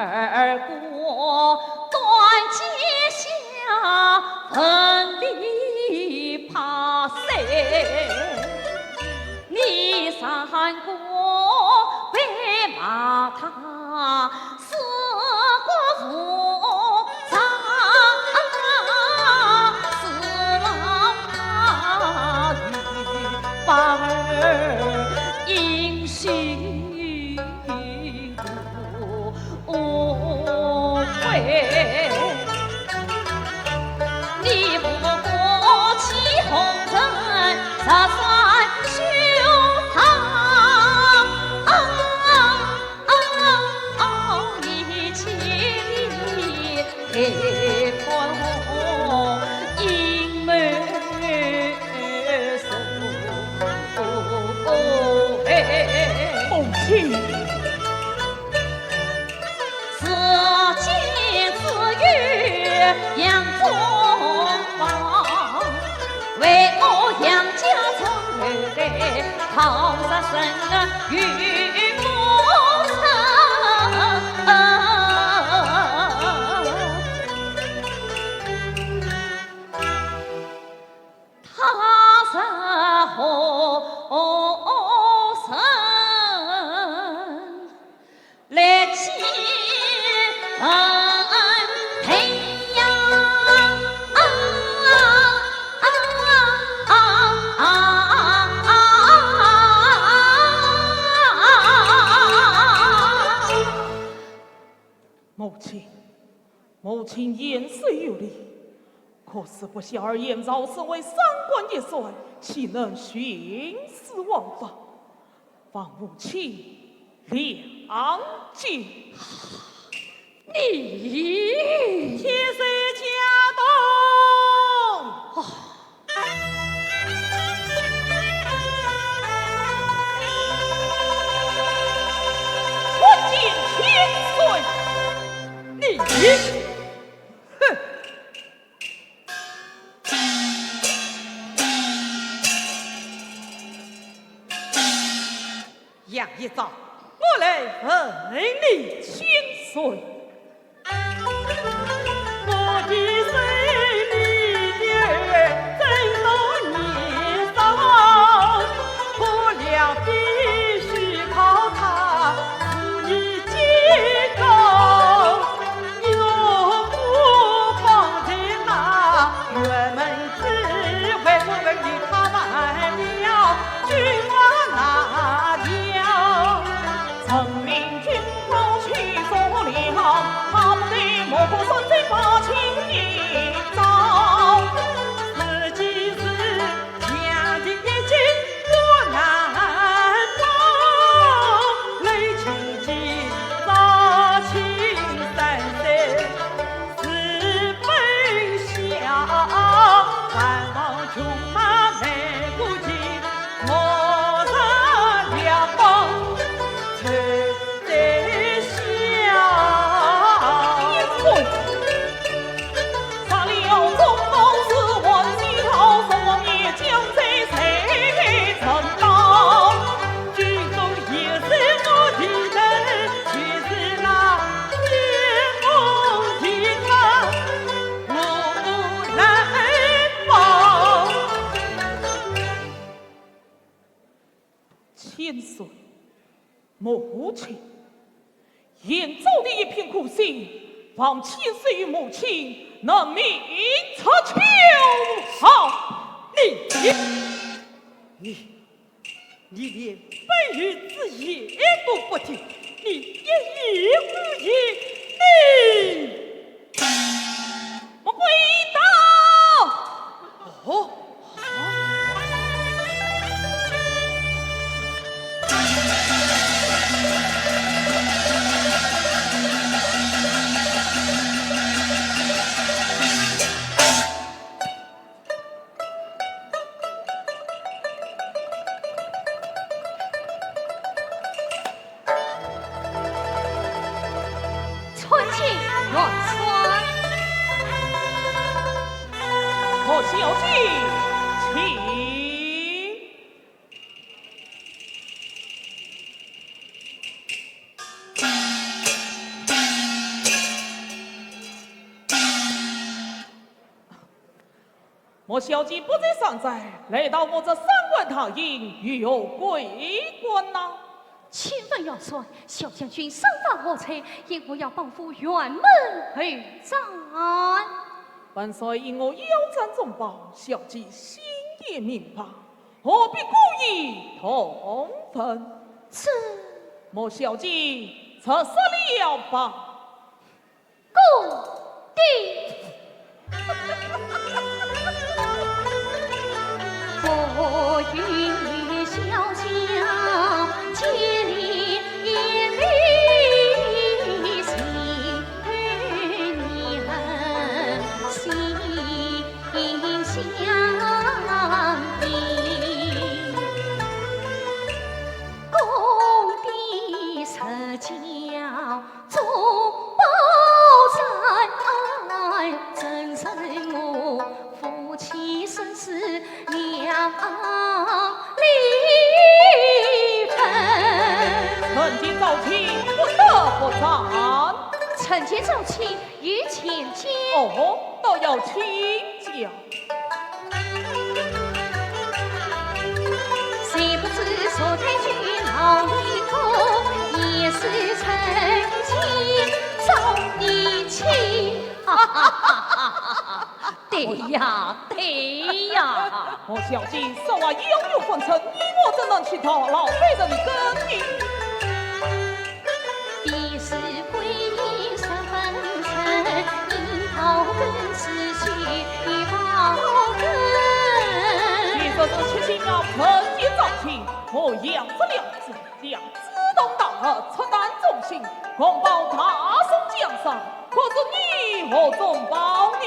而过，断阶下，奋力怕谁？你三个被骂他，四个无常，四郎他与八儿饮酒。 无悔。你不过起红尘十三休堂，你千里看我英雄。母亲。 世间只有杨宗保，为我杨家从后代，好杀身与无仇。他日何生？ 来见恩平呀！啊啊啊啊啊啊！母亲，母亲言虽有理，可是不孝儿严昭身为三官一帅，岂能徇私枉法？ 望母亲谅解。你千岁驾到！啊！参见千岁！你，哼！ 杨延昭，我来问你。千岁。我的生命的儿，真当年少，不料必须靠他，是你见过。 你我不放在那辕门之外，我问你他犯了君王哪条？陈明君王去做了，他不对，我可算在把情一招。自己是 将军一计我难防，雷霆击杀秦三岁，是本校万王群马难过情，我若了风吹在下。千岁，母亲。 严昭的一片苦心，望千岁与母亲能明察秋毫。你，你，你连半句之言都不听，你一言不言，你 不跪倒！哦。出京元帅。何小姐，请。我小姐不在山寨，来到我这三官大营，有何贵干呐？请问元帅，小将军身犯何罪，因何要绑赴辕门而斩？元帅因我腰斩重报，小姐心也明白，何必故意通风？这……莫小姐直说了吧。 公的。臣妾招亲，不得不斩。臣妾招亲，有请教。哦，倒要请教。 对呀，对呀。莫小姐，说话要有分寸，你我怎能去打扰别人的根呢？你说是七星庙，人也招亲，我杨子良子， 两子同堂，赤胆忠心，公报大宋江山，可是你何曾报呢？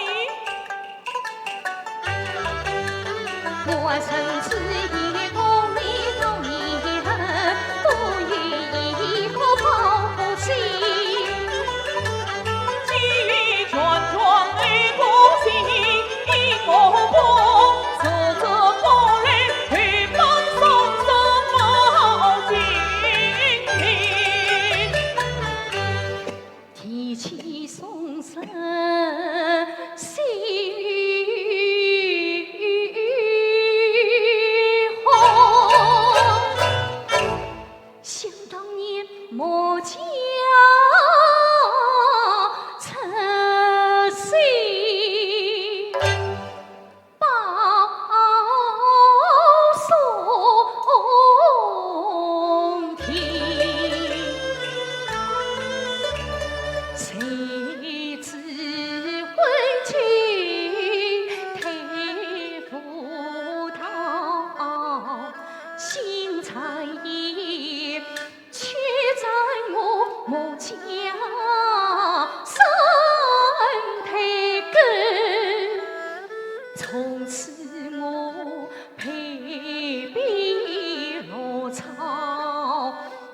想当年，我家出身包送天，谁知昏君太无道，心肠野。 却斩我母家三代根，从此我配避落草，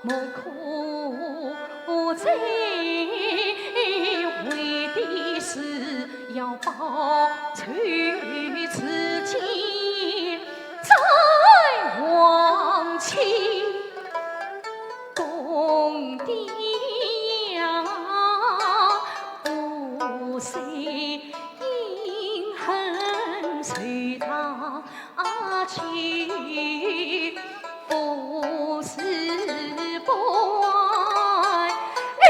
无可追悔的是要报仇自己斩王亲。 公爹呀，不是因恨仇大仇，不是不爱你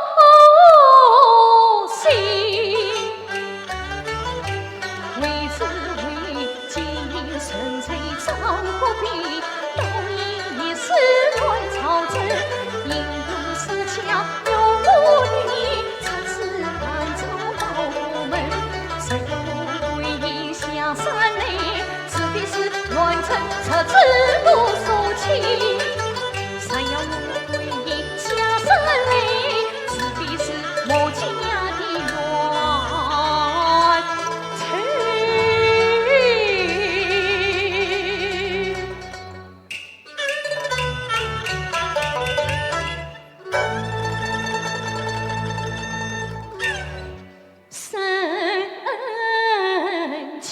不是。 为子为情，身在张国边，多年一世乱朝政，英雄世家有我的，出自汉中保国门，谁有归隐下山来，指的是乱臣贼子不说起。 谁要我归隐下山来，指的是我家的乱臣。生气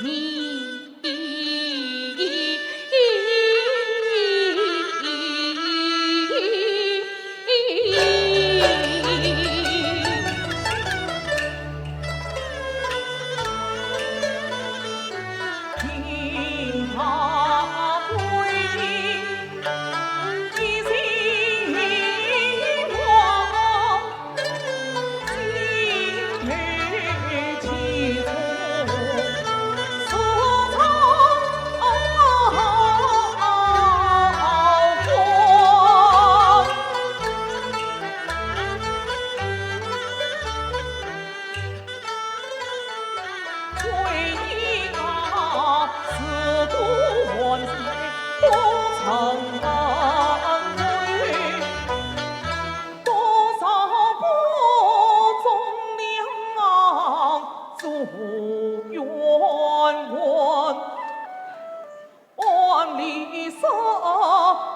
你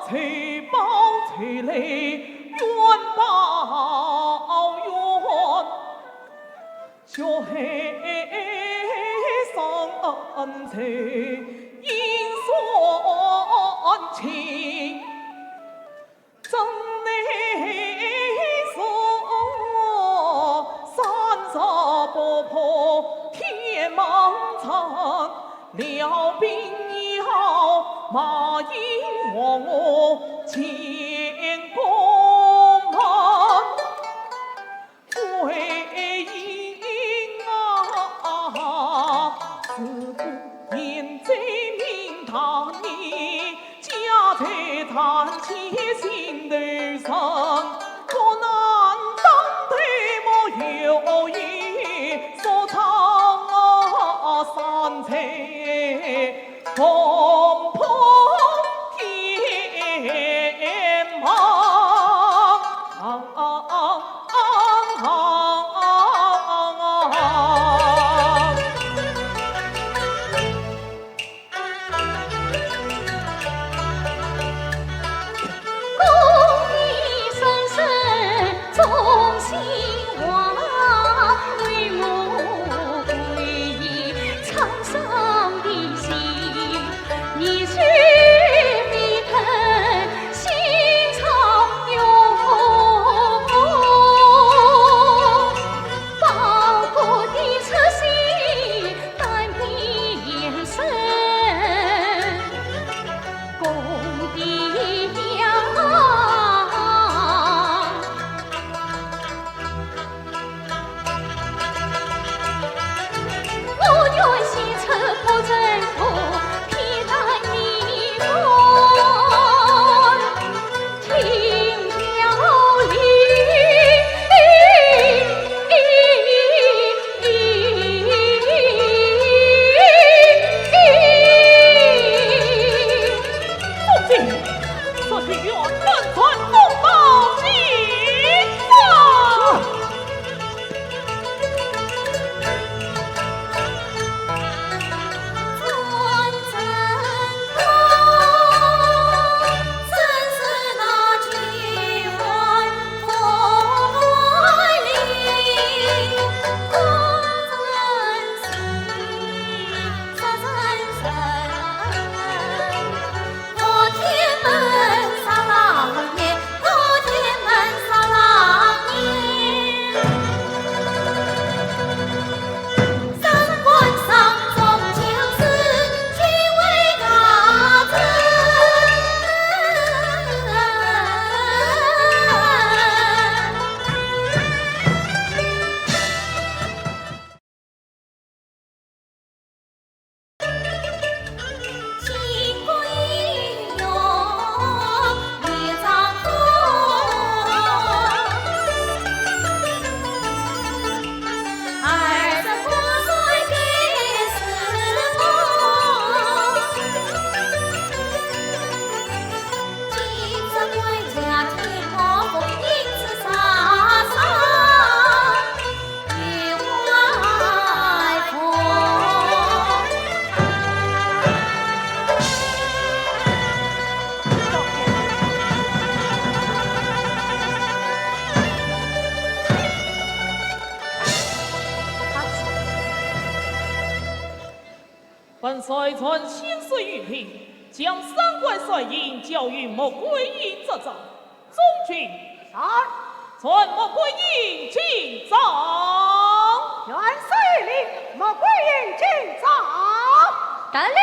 求报仇来冤报冤，血海深仇应算清。 真乃是三十八婆天门阵，辽兵要马英王我见过门。 回应啊，自古言罪名大义，家财万千心头沉，苦难当头莫有意，所唱三载 风波天梦。本帅传千岁谕命，将三关帅印交与穆桂英执掌。 中军。在。传穆桂英进帐。元帅领，穆桂英进帐。得令。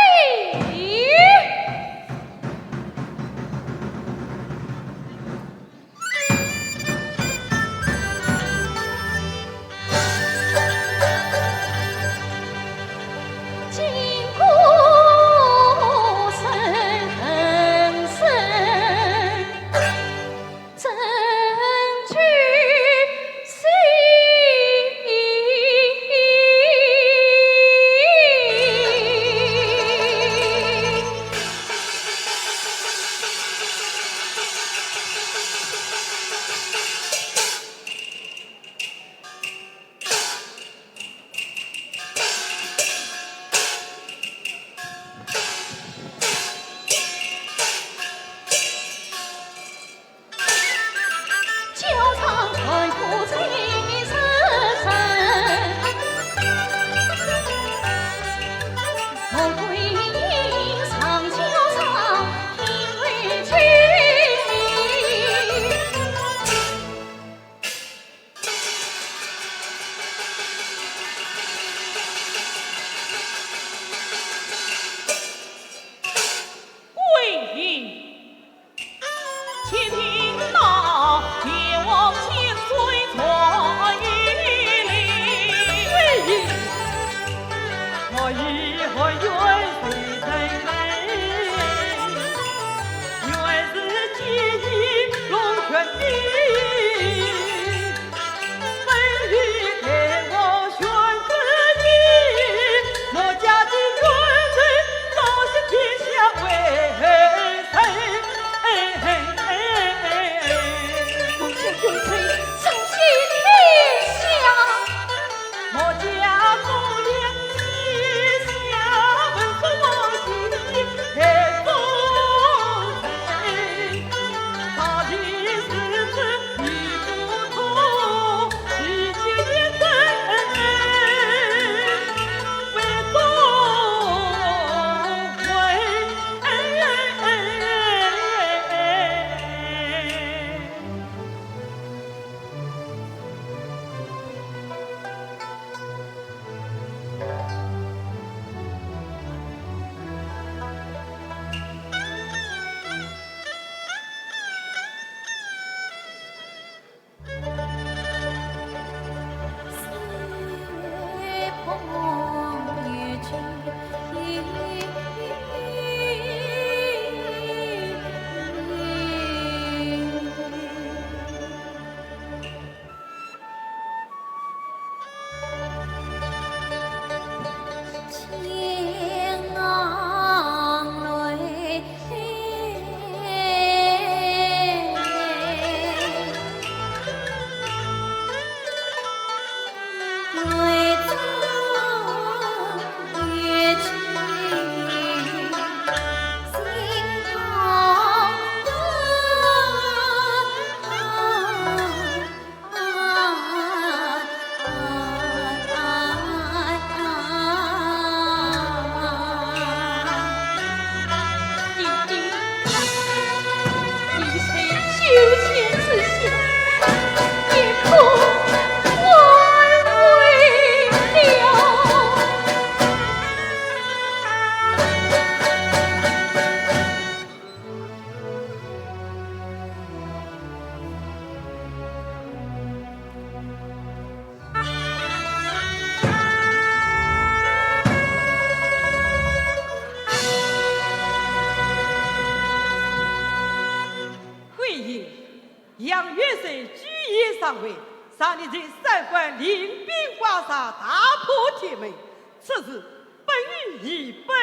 上位，让你在三关领兵关上大破天门。此事本御已本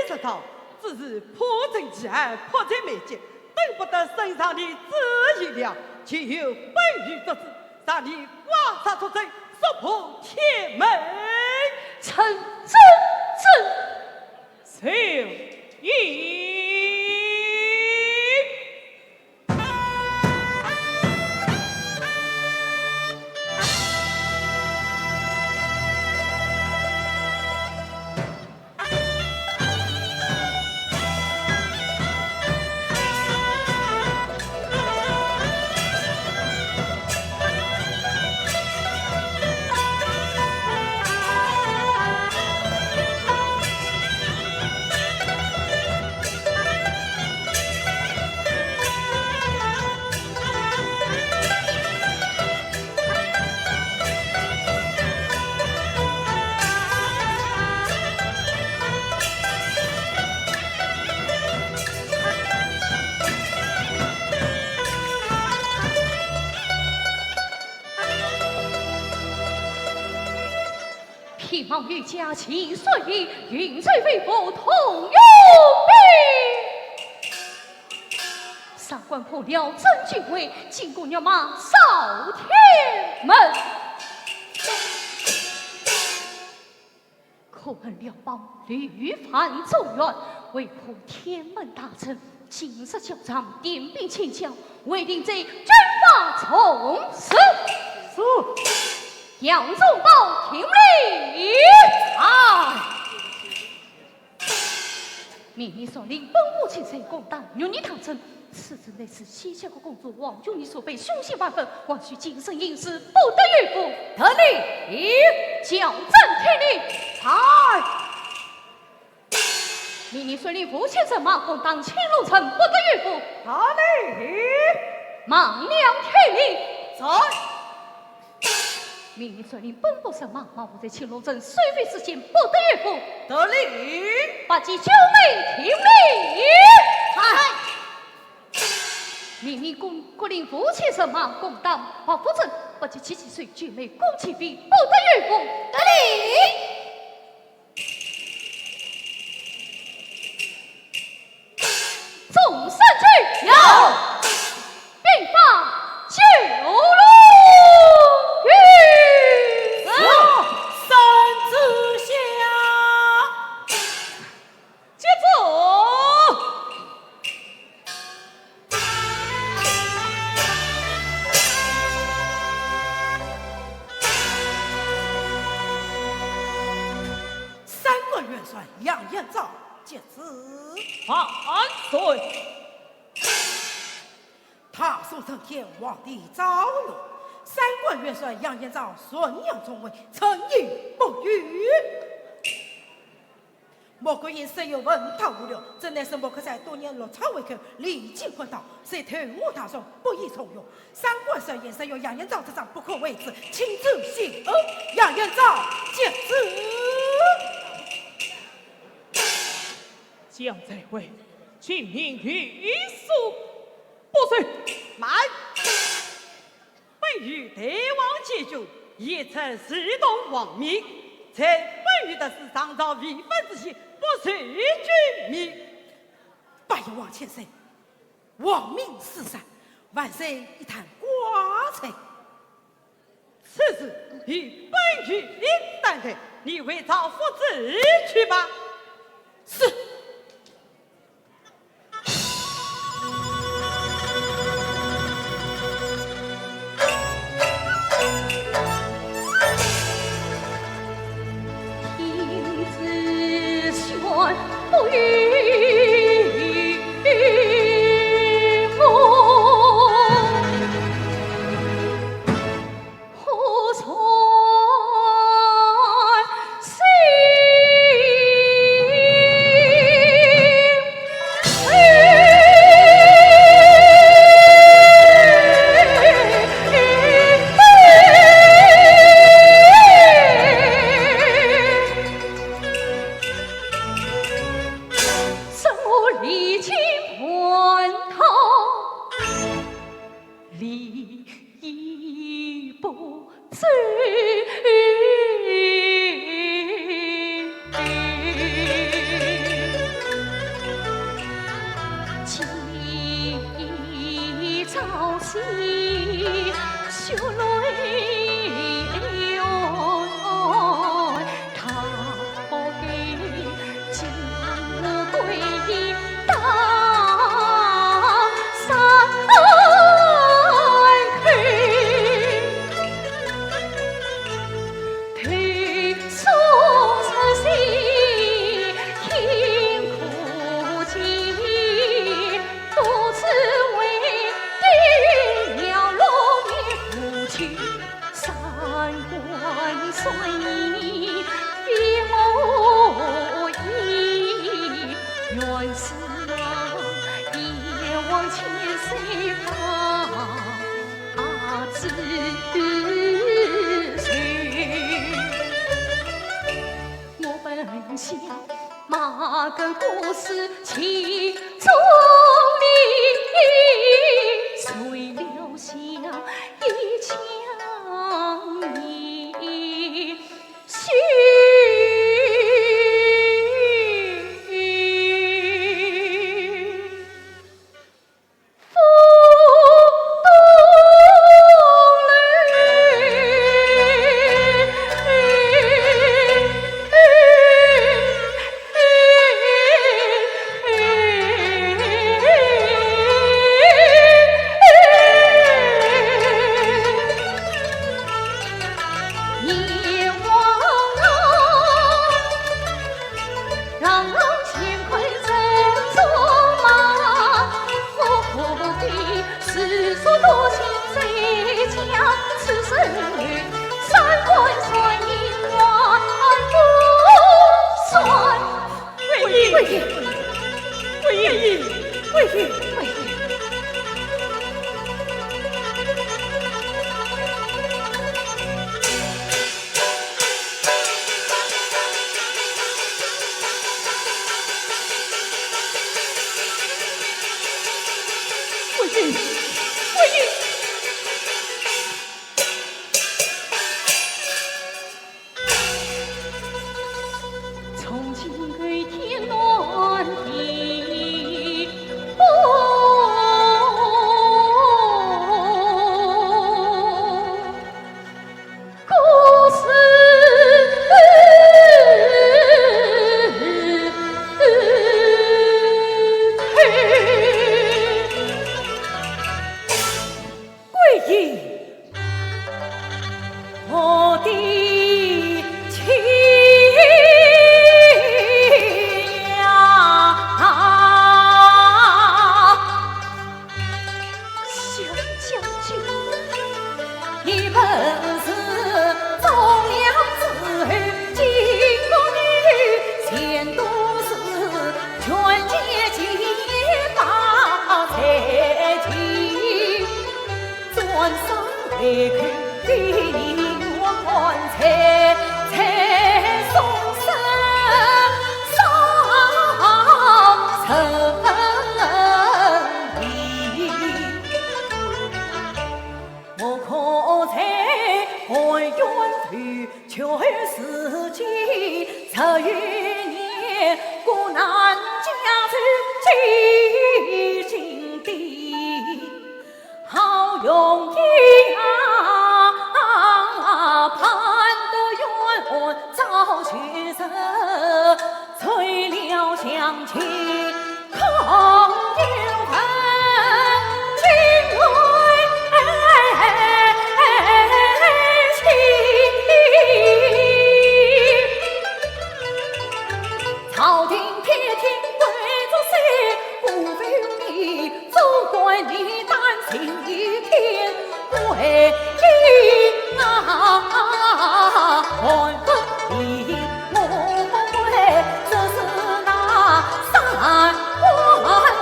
奏奏道，只是破阵其案，迫在眉睫，等不得圣上的旨意了，就由本御作主，让你关上出阵，速破天门。臣遵旨。 奏议。披毛御驾，骑射御，运奏微服，同用兵。上官破辽真军威，进攻御马扫天门。 可恨辽邦屡犯中原，为破天门大阵，今日校场点兵遣将，未定奏军法从事。是。杨宗保听令。在。命你率领本部精锐攻打玉泥大阵， 此次乃是西夏国公主王君玉所备，凶险万分，还需谨慎行事，不得有误。得令。校正听令。在。命你率领五千人马攻打青龙城，不得有误。得令。孟良听令。在。命你率领本部人马埋伏在青龙城，收复失陷，不得有误。得令。八旗九妹听令。在。 命你各各领五千人马攻打白虎阵，八旗七旗手，九妹攻其围，不得有误。得令。众将军。有。兵发九龙。是。三子下。 接奏。三关元帅杨延昭接旨。万岁。大宋承天，皇帝诏曰：三关元帅杨延昭，顺阳中尉，称义不疑。 莫怪因设有文韬武略，真乃是莫克在多年落草为寇，历经昏倒，虽投我大宋，不易重用。三关少爷，若有杨延昭之状，不可为之，请奏谢恩。杨延昭接旨。杨再会，请命御史。不是。慢。 本御代王监军，严嵩私通王命，在本御得知上朝未婚之时，不受君命。八贤王千岁，王命私杀，万岁一探瓜柴。此事与本御一担待，你回朝复旨去吧。是。桂英，桂英，桂英，桂英。桂英，桂英。 桂英，我的妻呀！小将军。你本是忠良之后，巾帼玉，前途似卷，结结发财金。 转身回头，对你冤枉，才才送身少人礼。我可在含冤投 却自己早有年，孤男家守几经地，好容易啊，盼得冤案早就成，醉了乡亲 空有份，今晚喜。朝廷铁蹄跪足山，不负你做官，你担心一天。 为君啊，寒风里我不会，只是那三关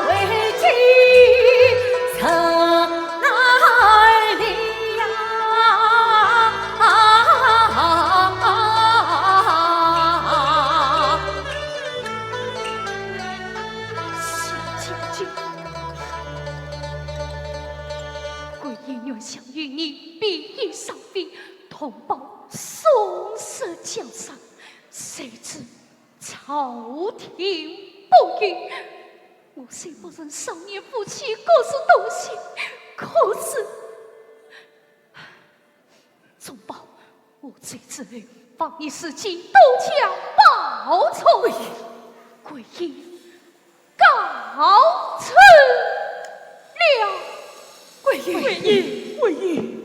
危机忍耐力呀。桂英愿想与你比翼双飞，同保宋室江山，谁知朝廷不允。我虽不曾少年夫妻，可是多谢可是，宗保，我这次防御事情都将报仇。桂英告辞了。桂英，桂英，桂英。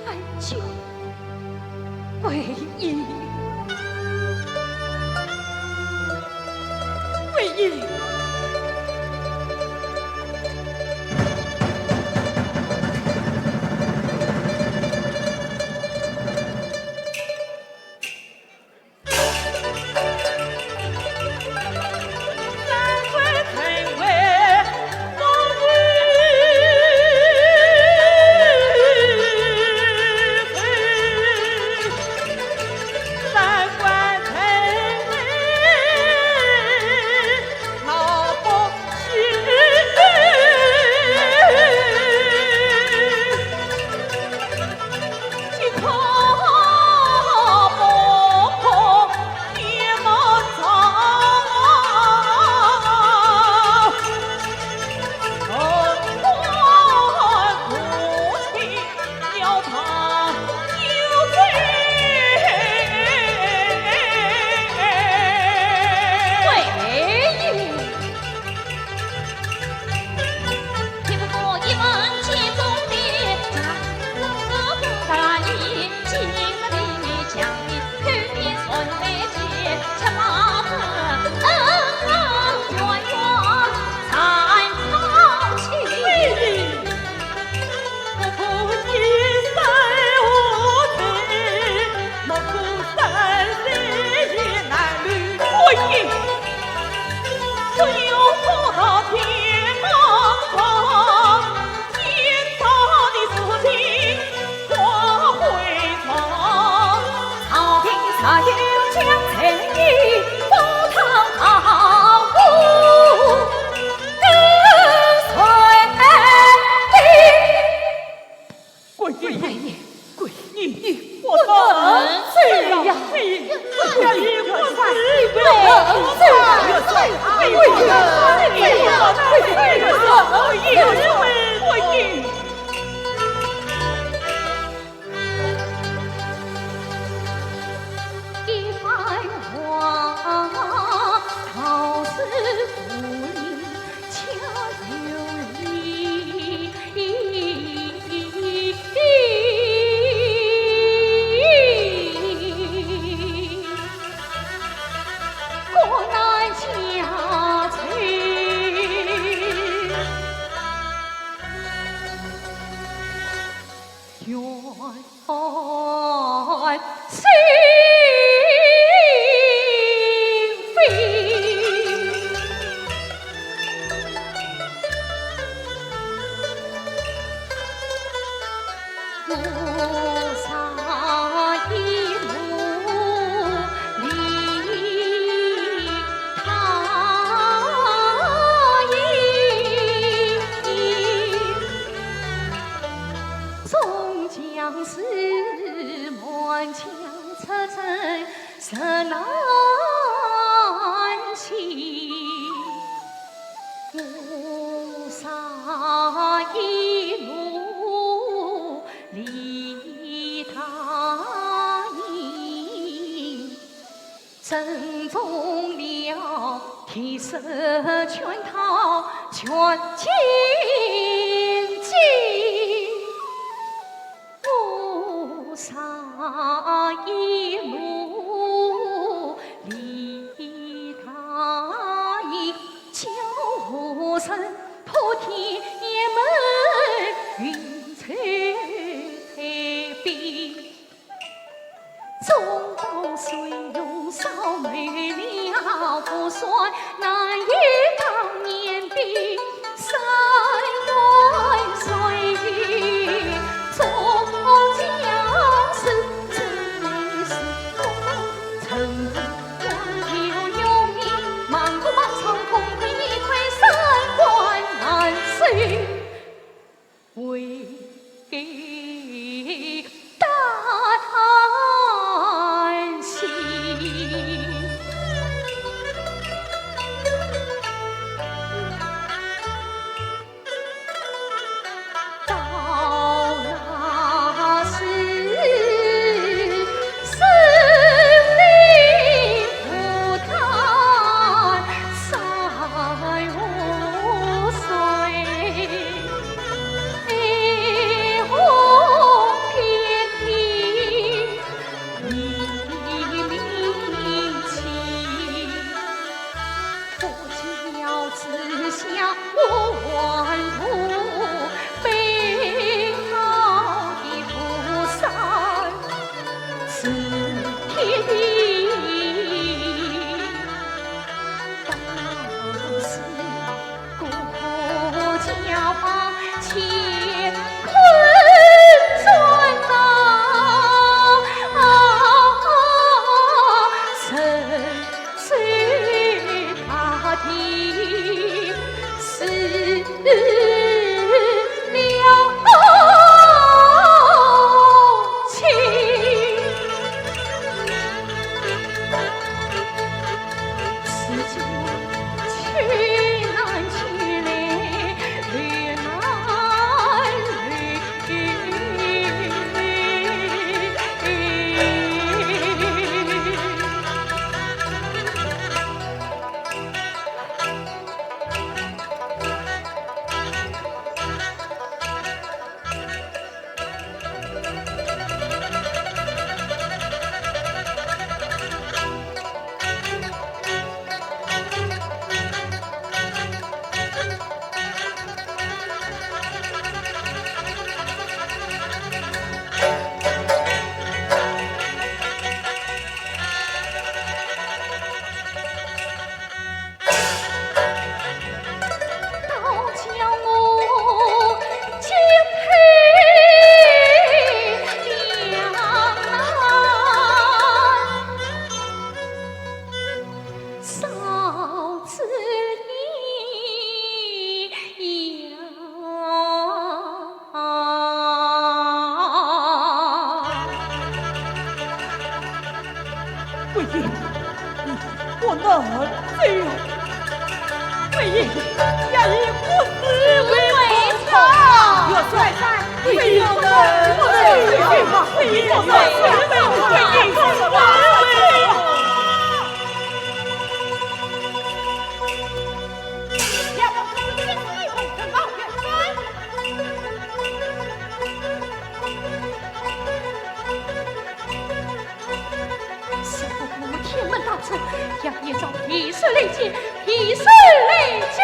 太君，桂英，桂英。桂英，桂英，桂英，你，你不能这样，你，你不能这样，桂英，桂英，桂英。我这样，为爷，爷爷不死为痛。元帅，为爷，为爷，为爷。 相公，我们天门大阵，要一招，提手来接，提手来接。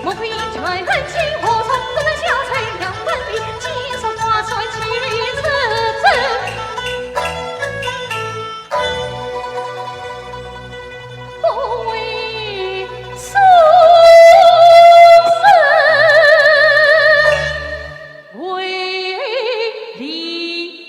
莫非传闻金火传得下山，杨文丽，金锁挂帅，七里之争，不为书生。 为利弊。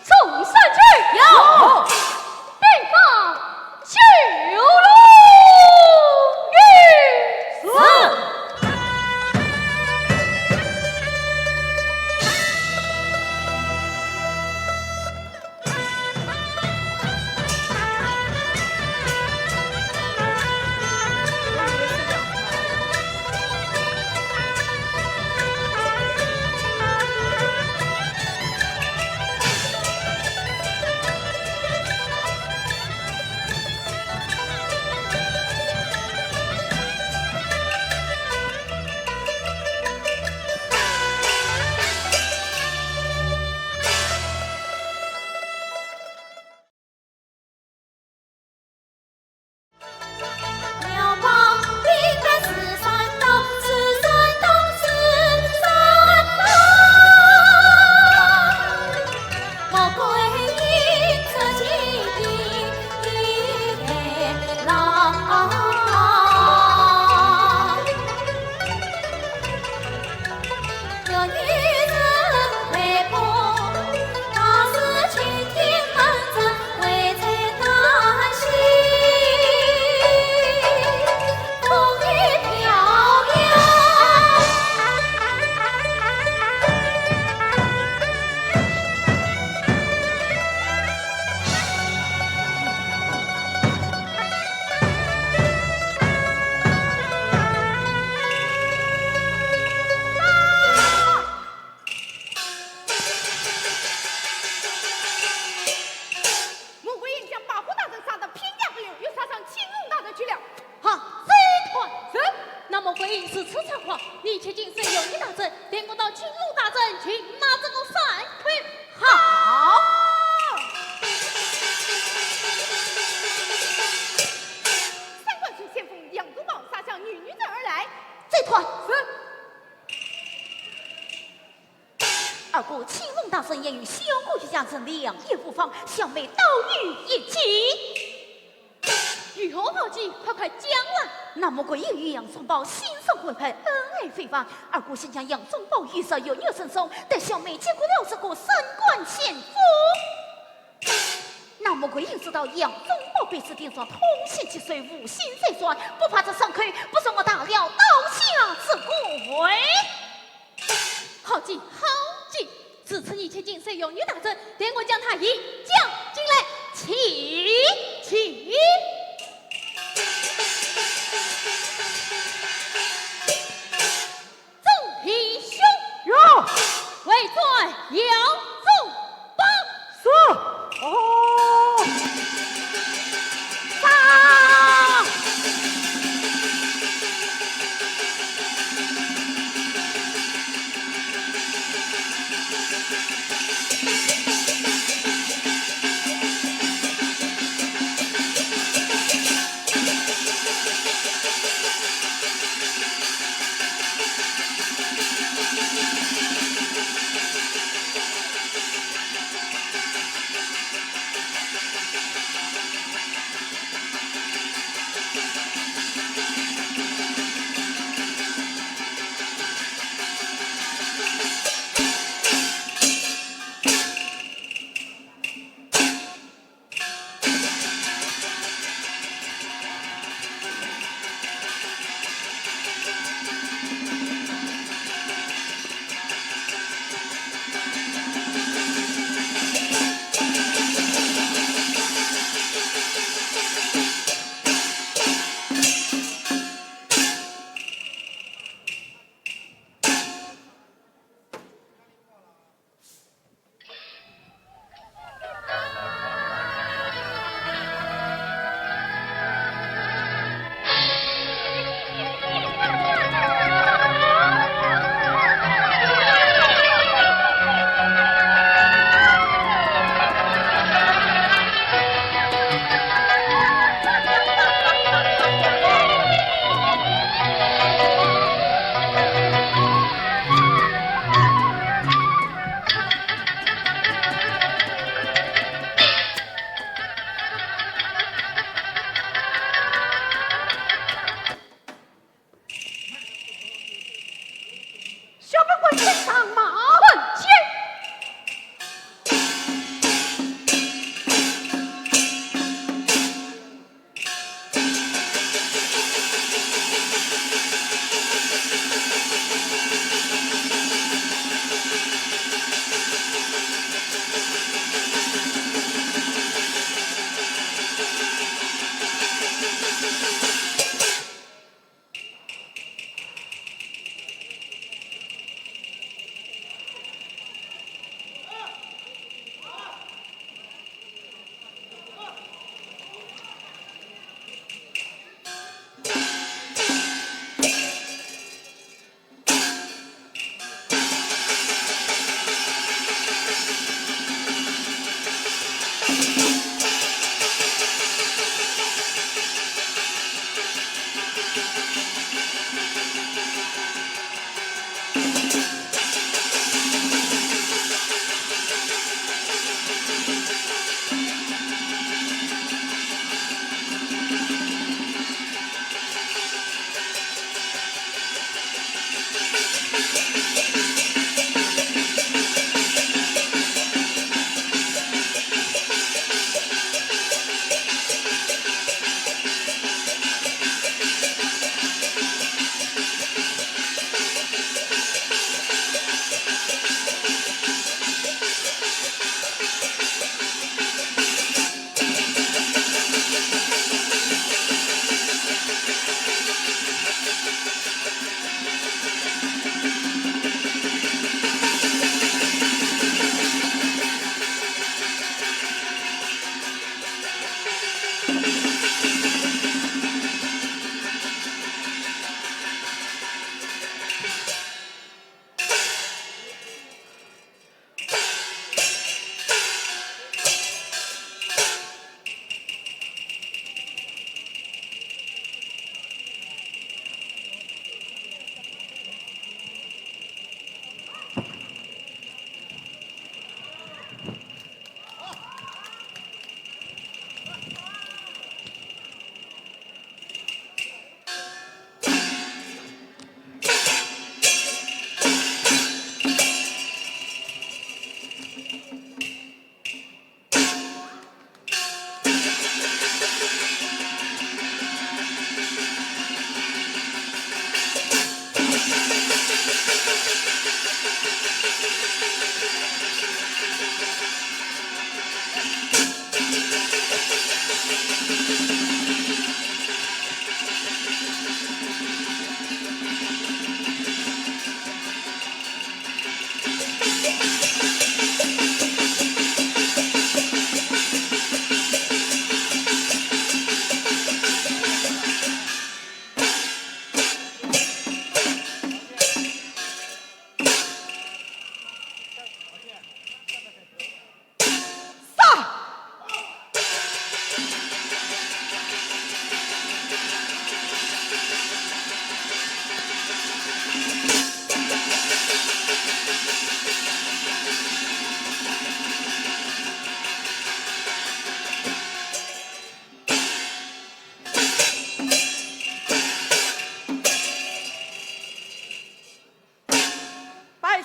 众将军，有。禀报九龙御史。是。 穆桂英将八虎大人杀得片甲不留，又杀上青龙大人去了。哈，追团。是。那么桂英如此猖狂，你且紧随御史大人，带我到青龙大人去拿这个山魁。好。三官军先锋杨宗保杀向女女镇而来。追团。是。 二哥，青龙大人言语，小哥一家人两眼无芳，小妹倒有一计。有何好计？快快讲来。那么桂英与杨宗保心生感佩，恩爱非凡。二哥想将杨宗保一手由你身上，待小妹接过了这个三官先锋。那么桂英知道杨宗保被此点上通信其谁，无心再转，不怕这山魁不受我大辽刀下之苦。 好计，好计！如此你且紧随御史大人，待我将他一将进来。请，请。众弟兄，有。围住杨宗保。 是。哦。杀！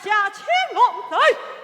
家请我走。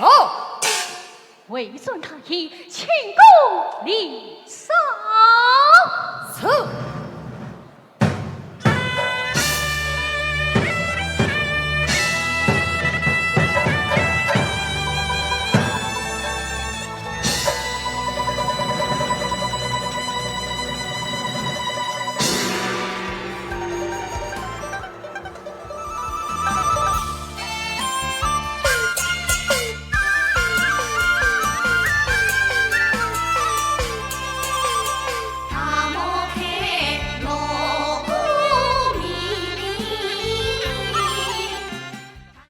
哦，回转大营，请功领赏。是。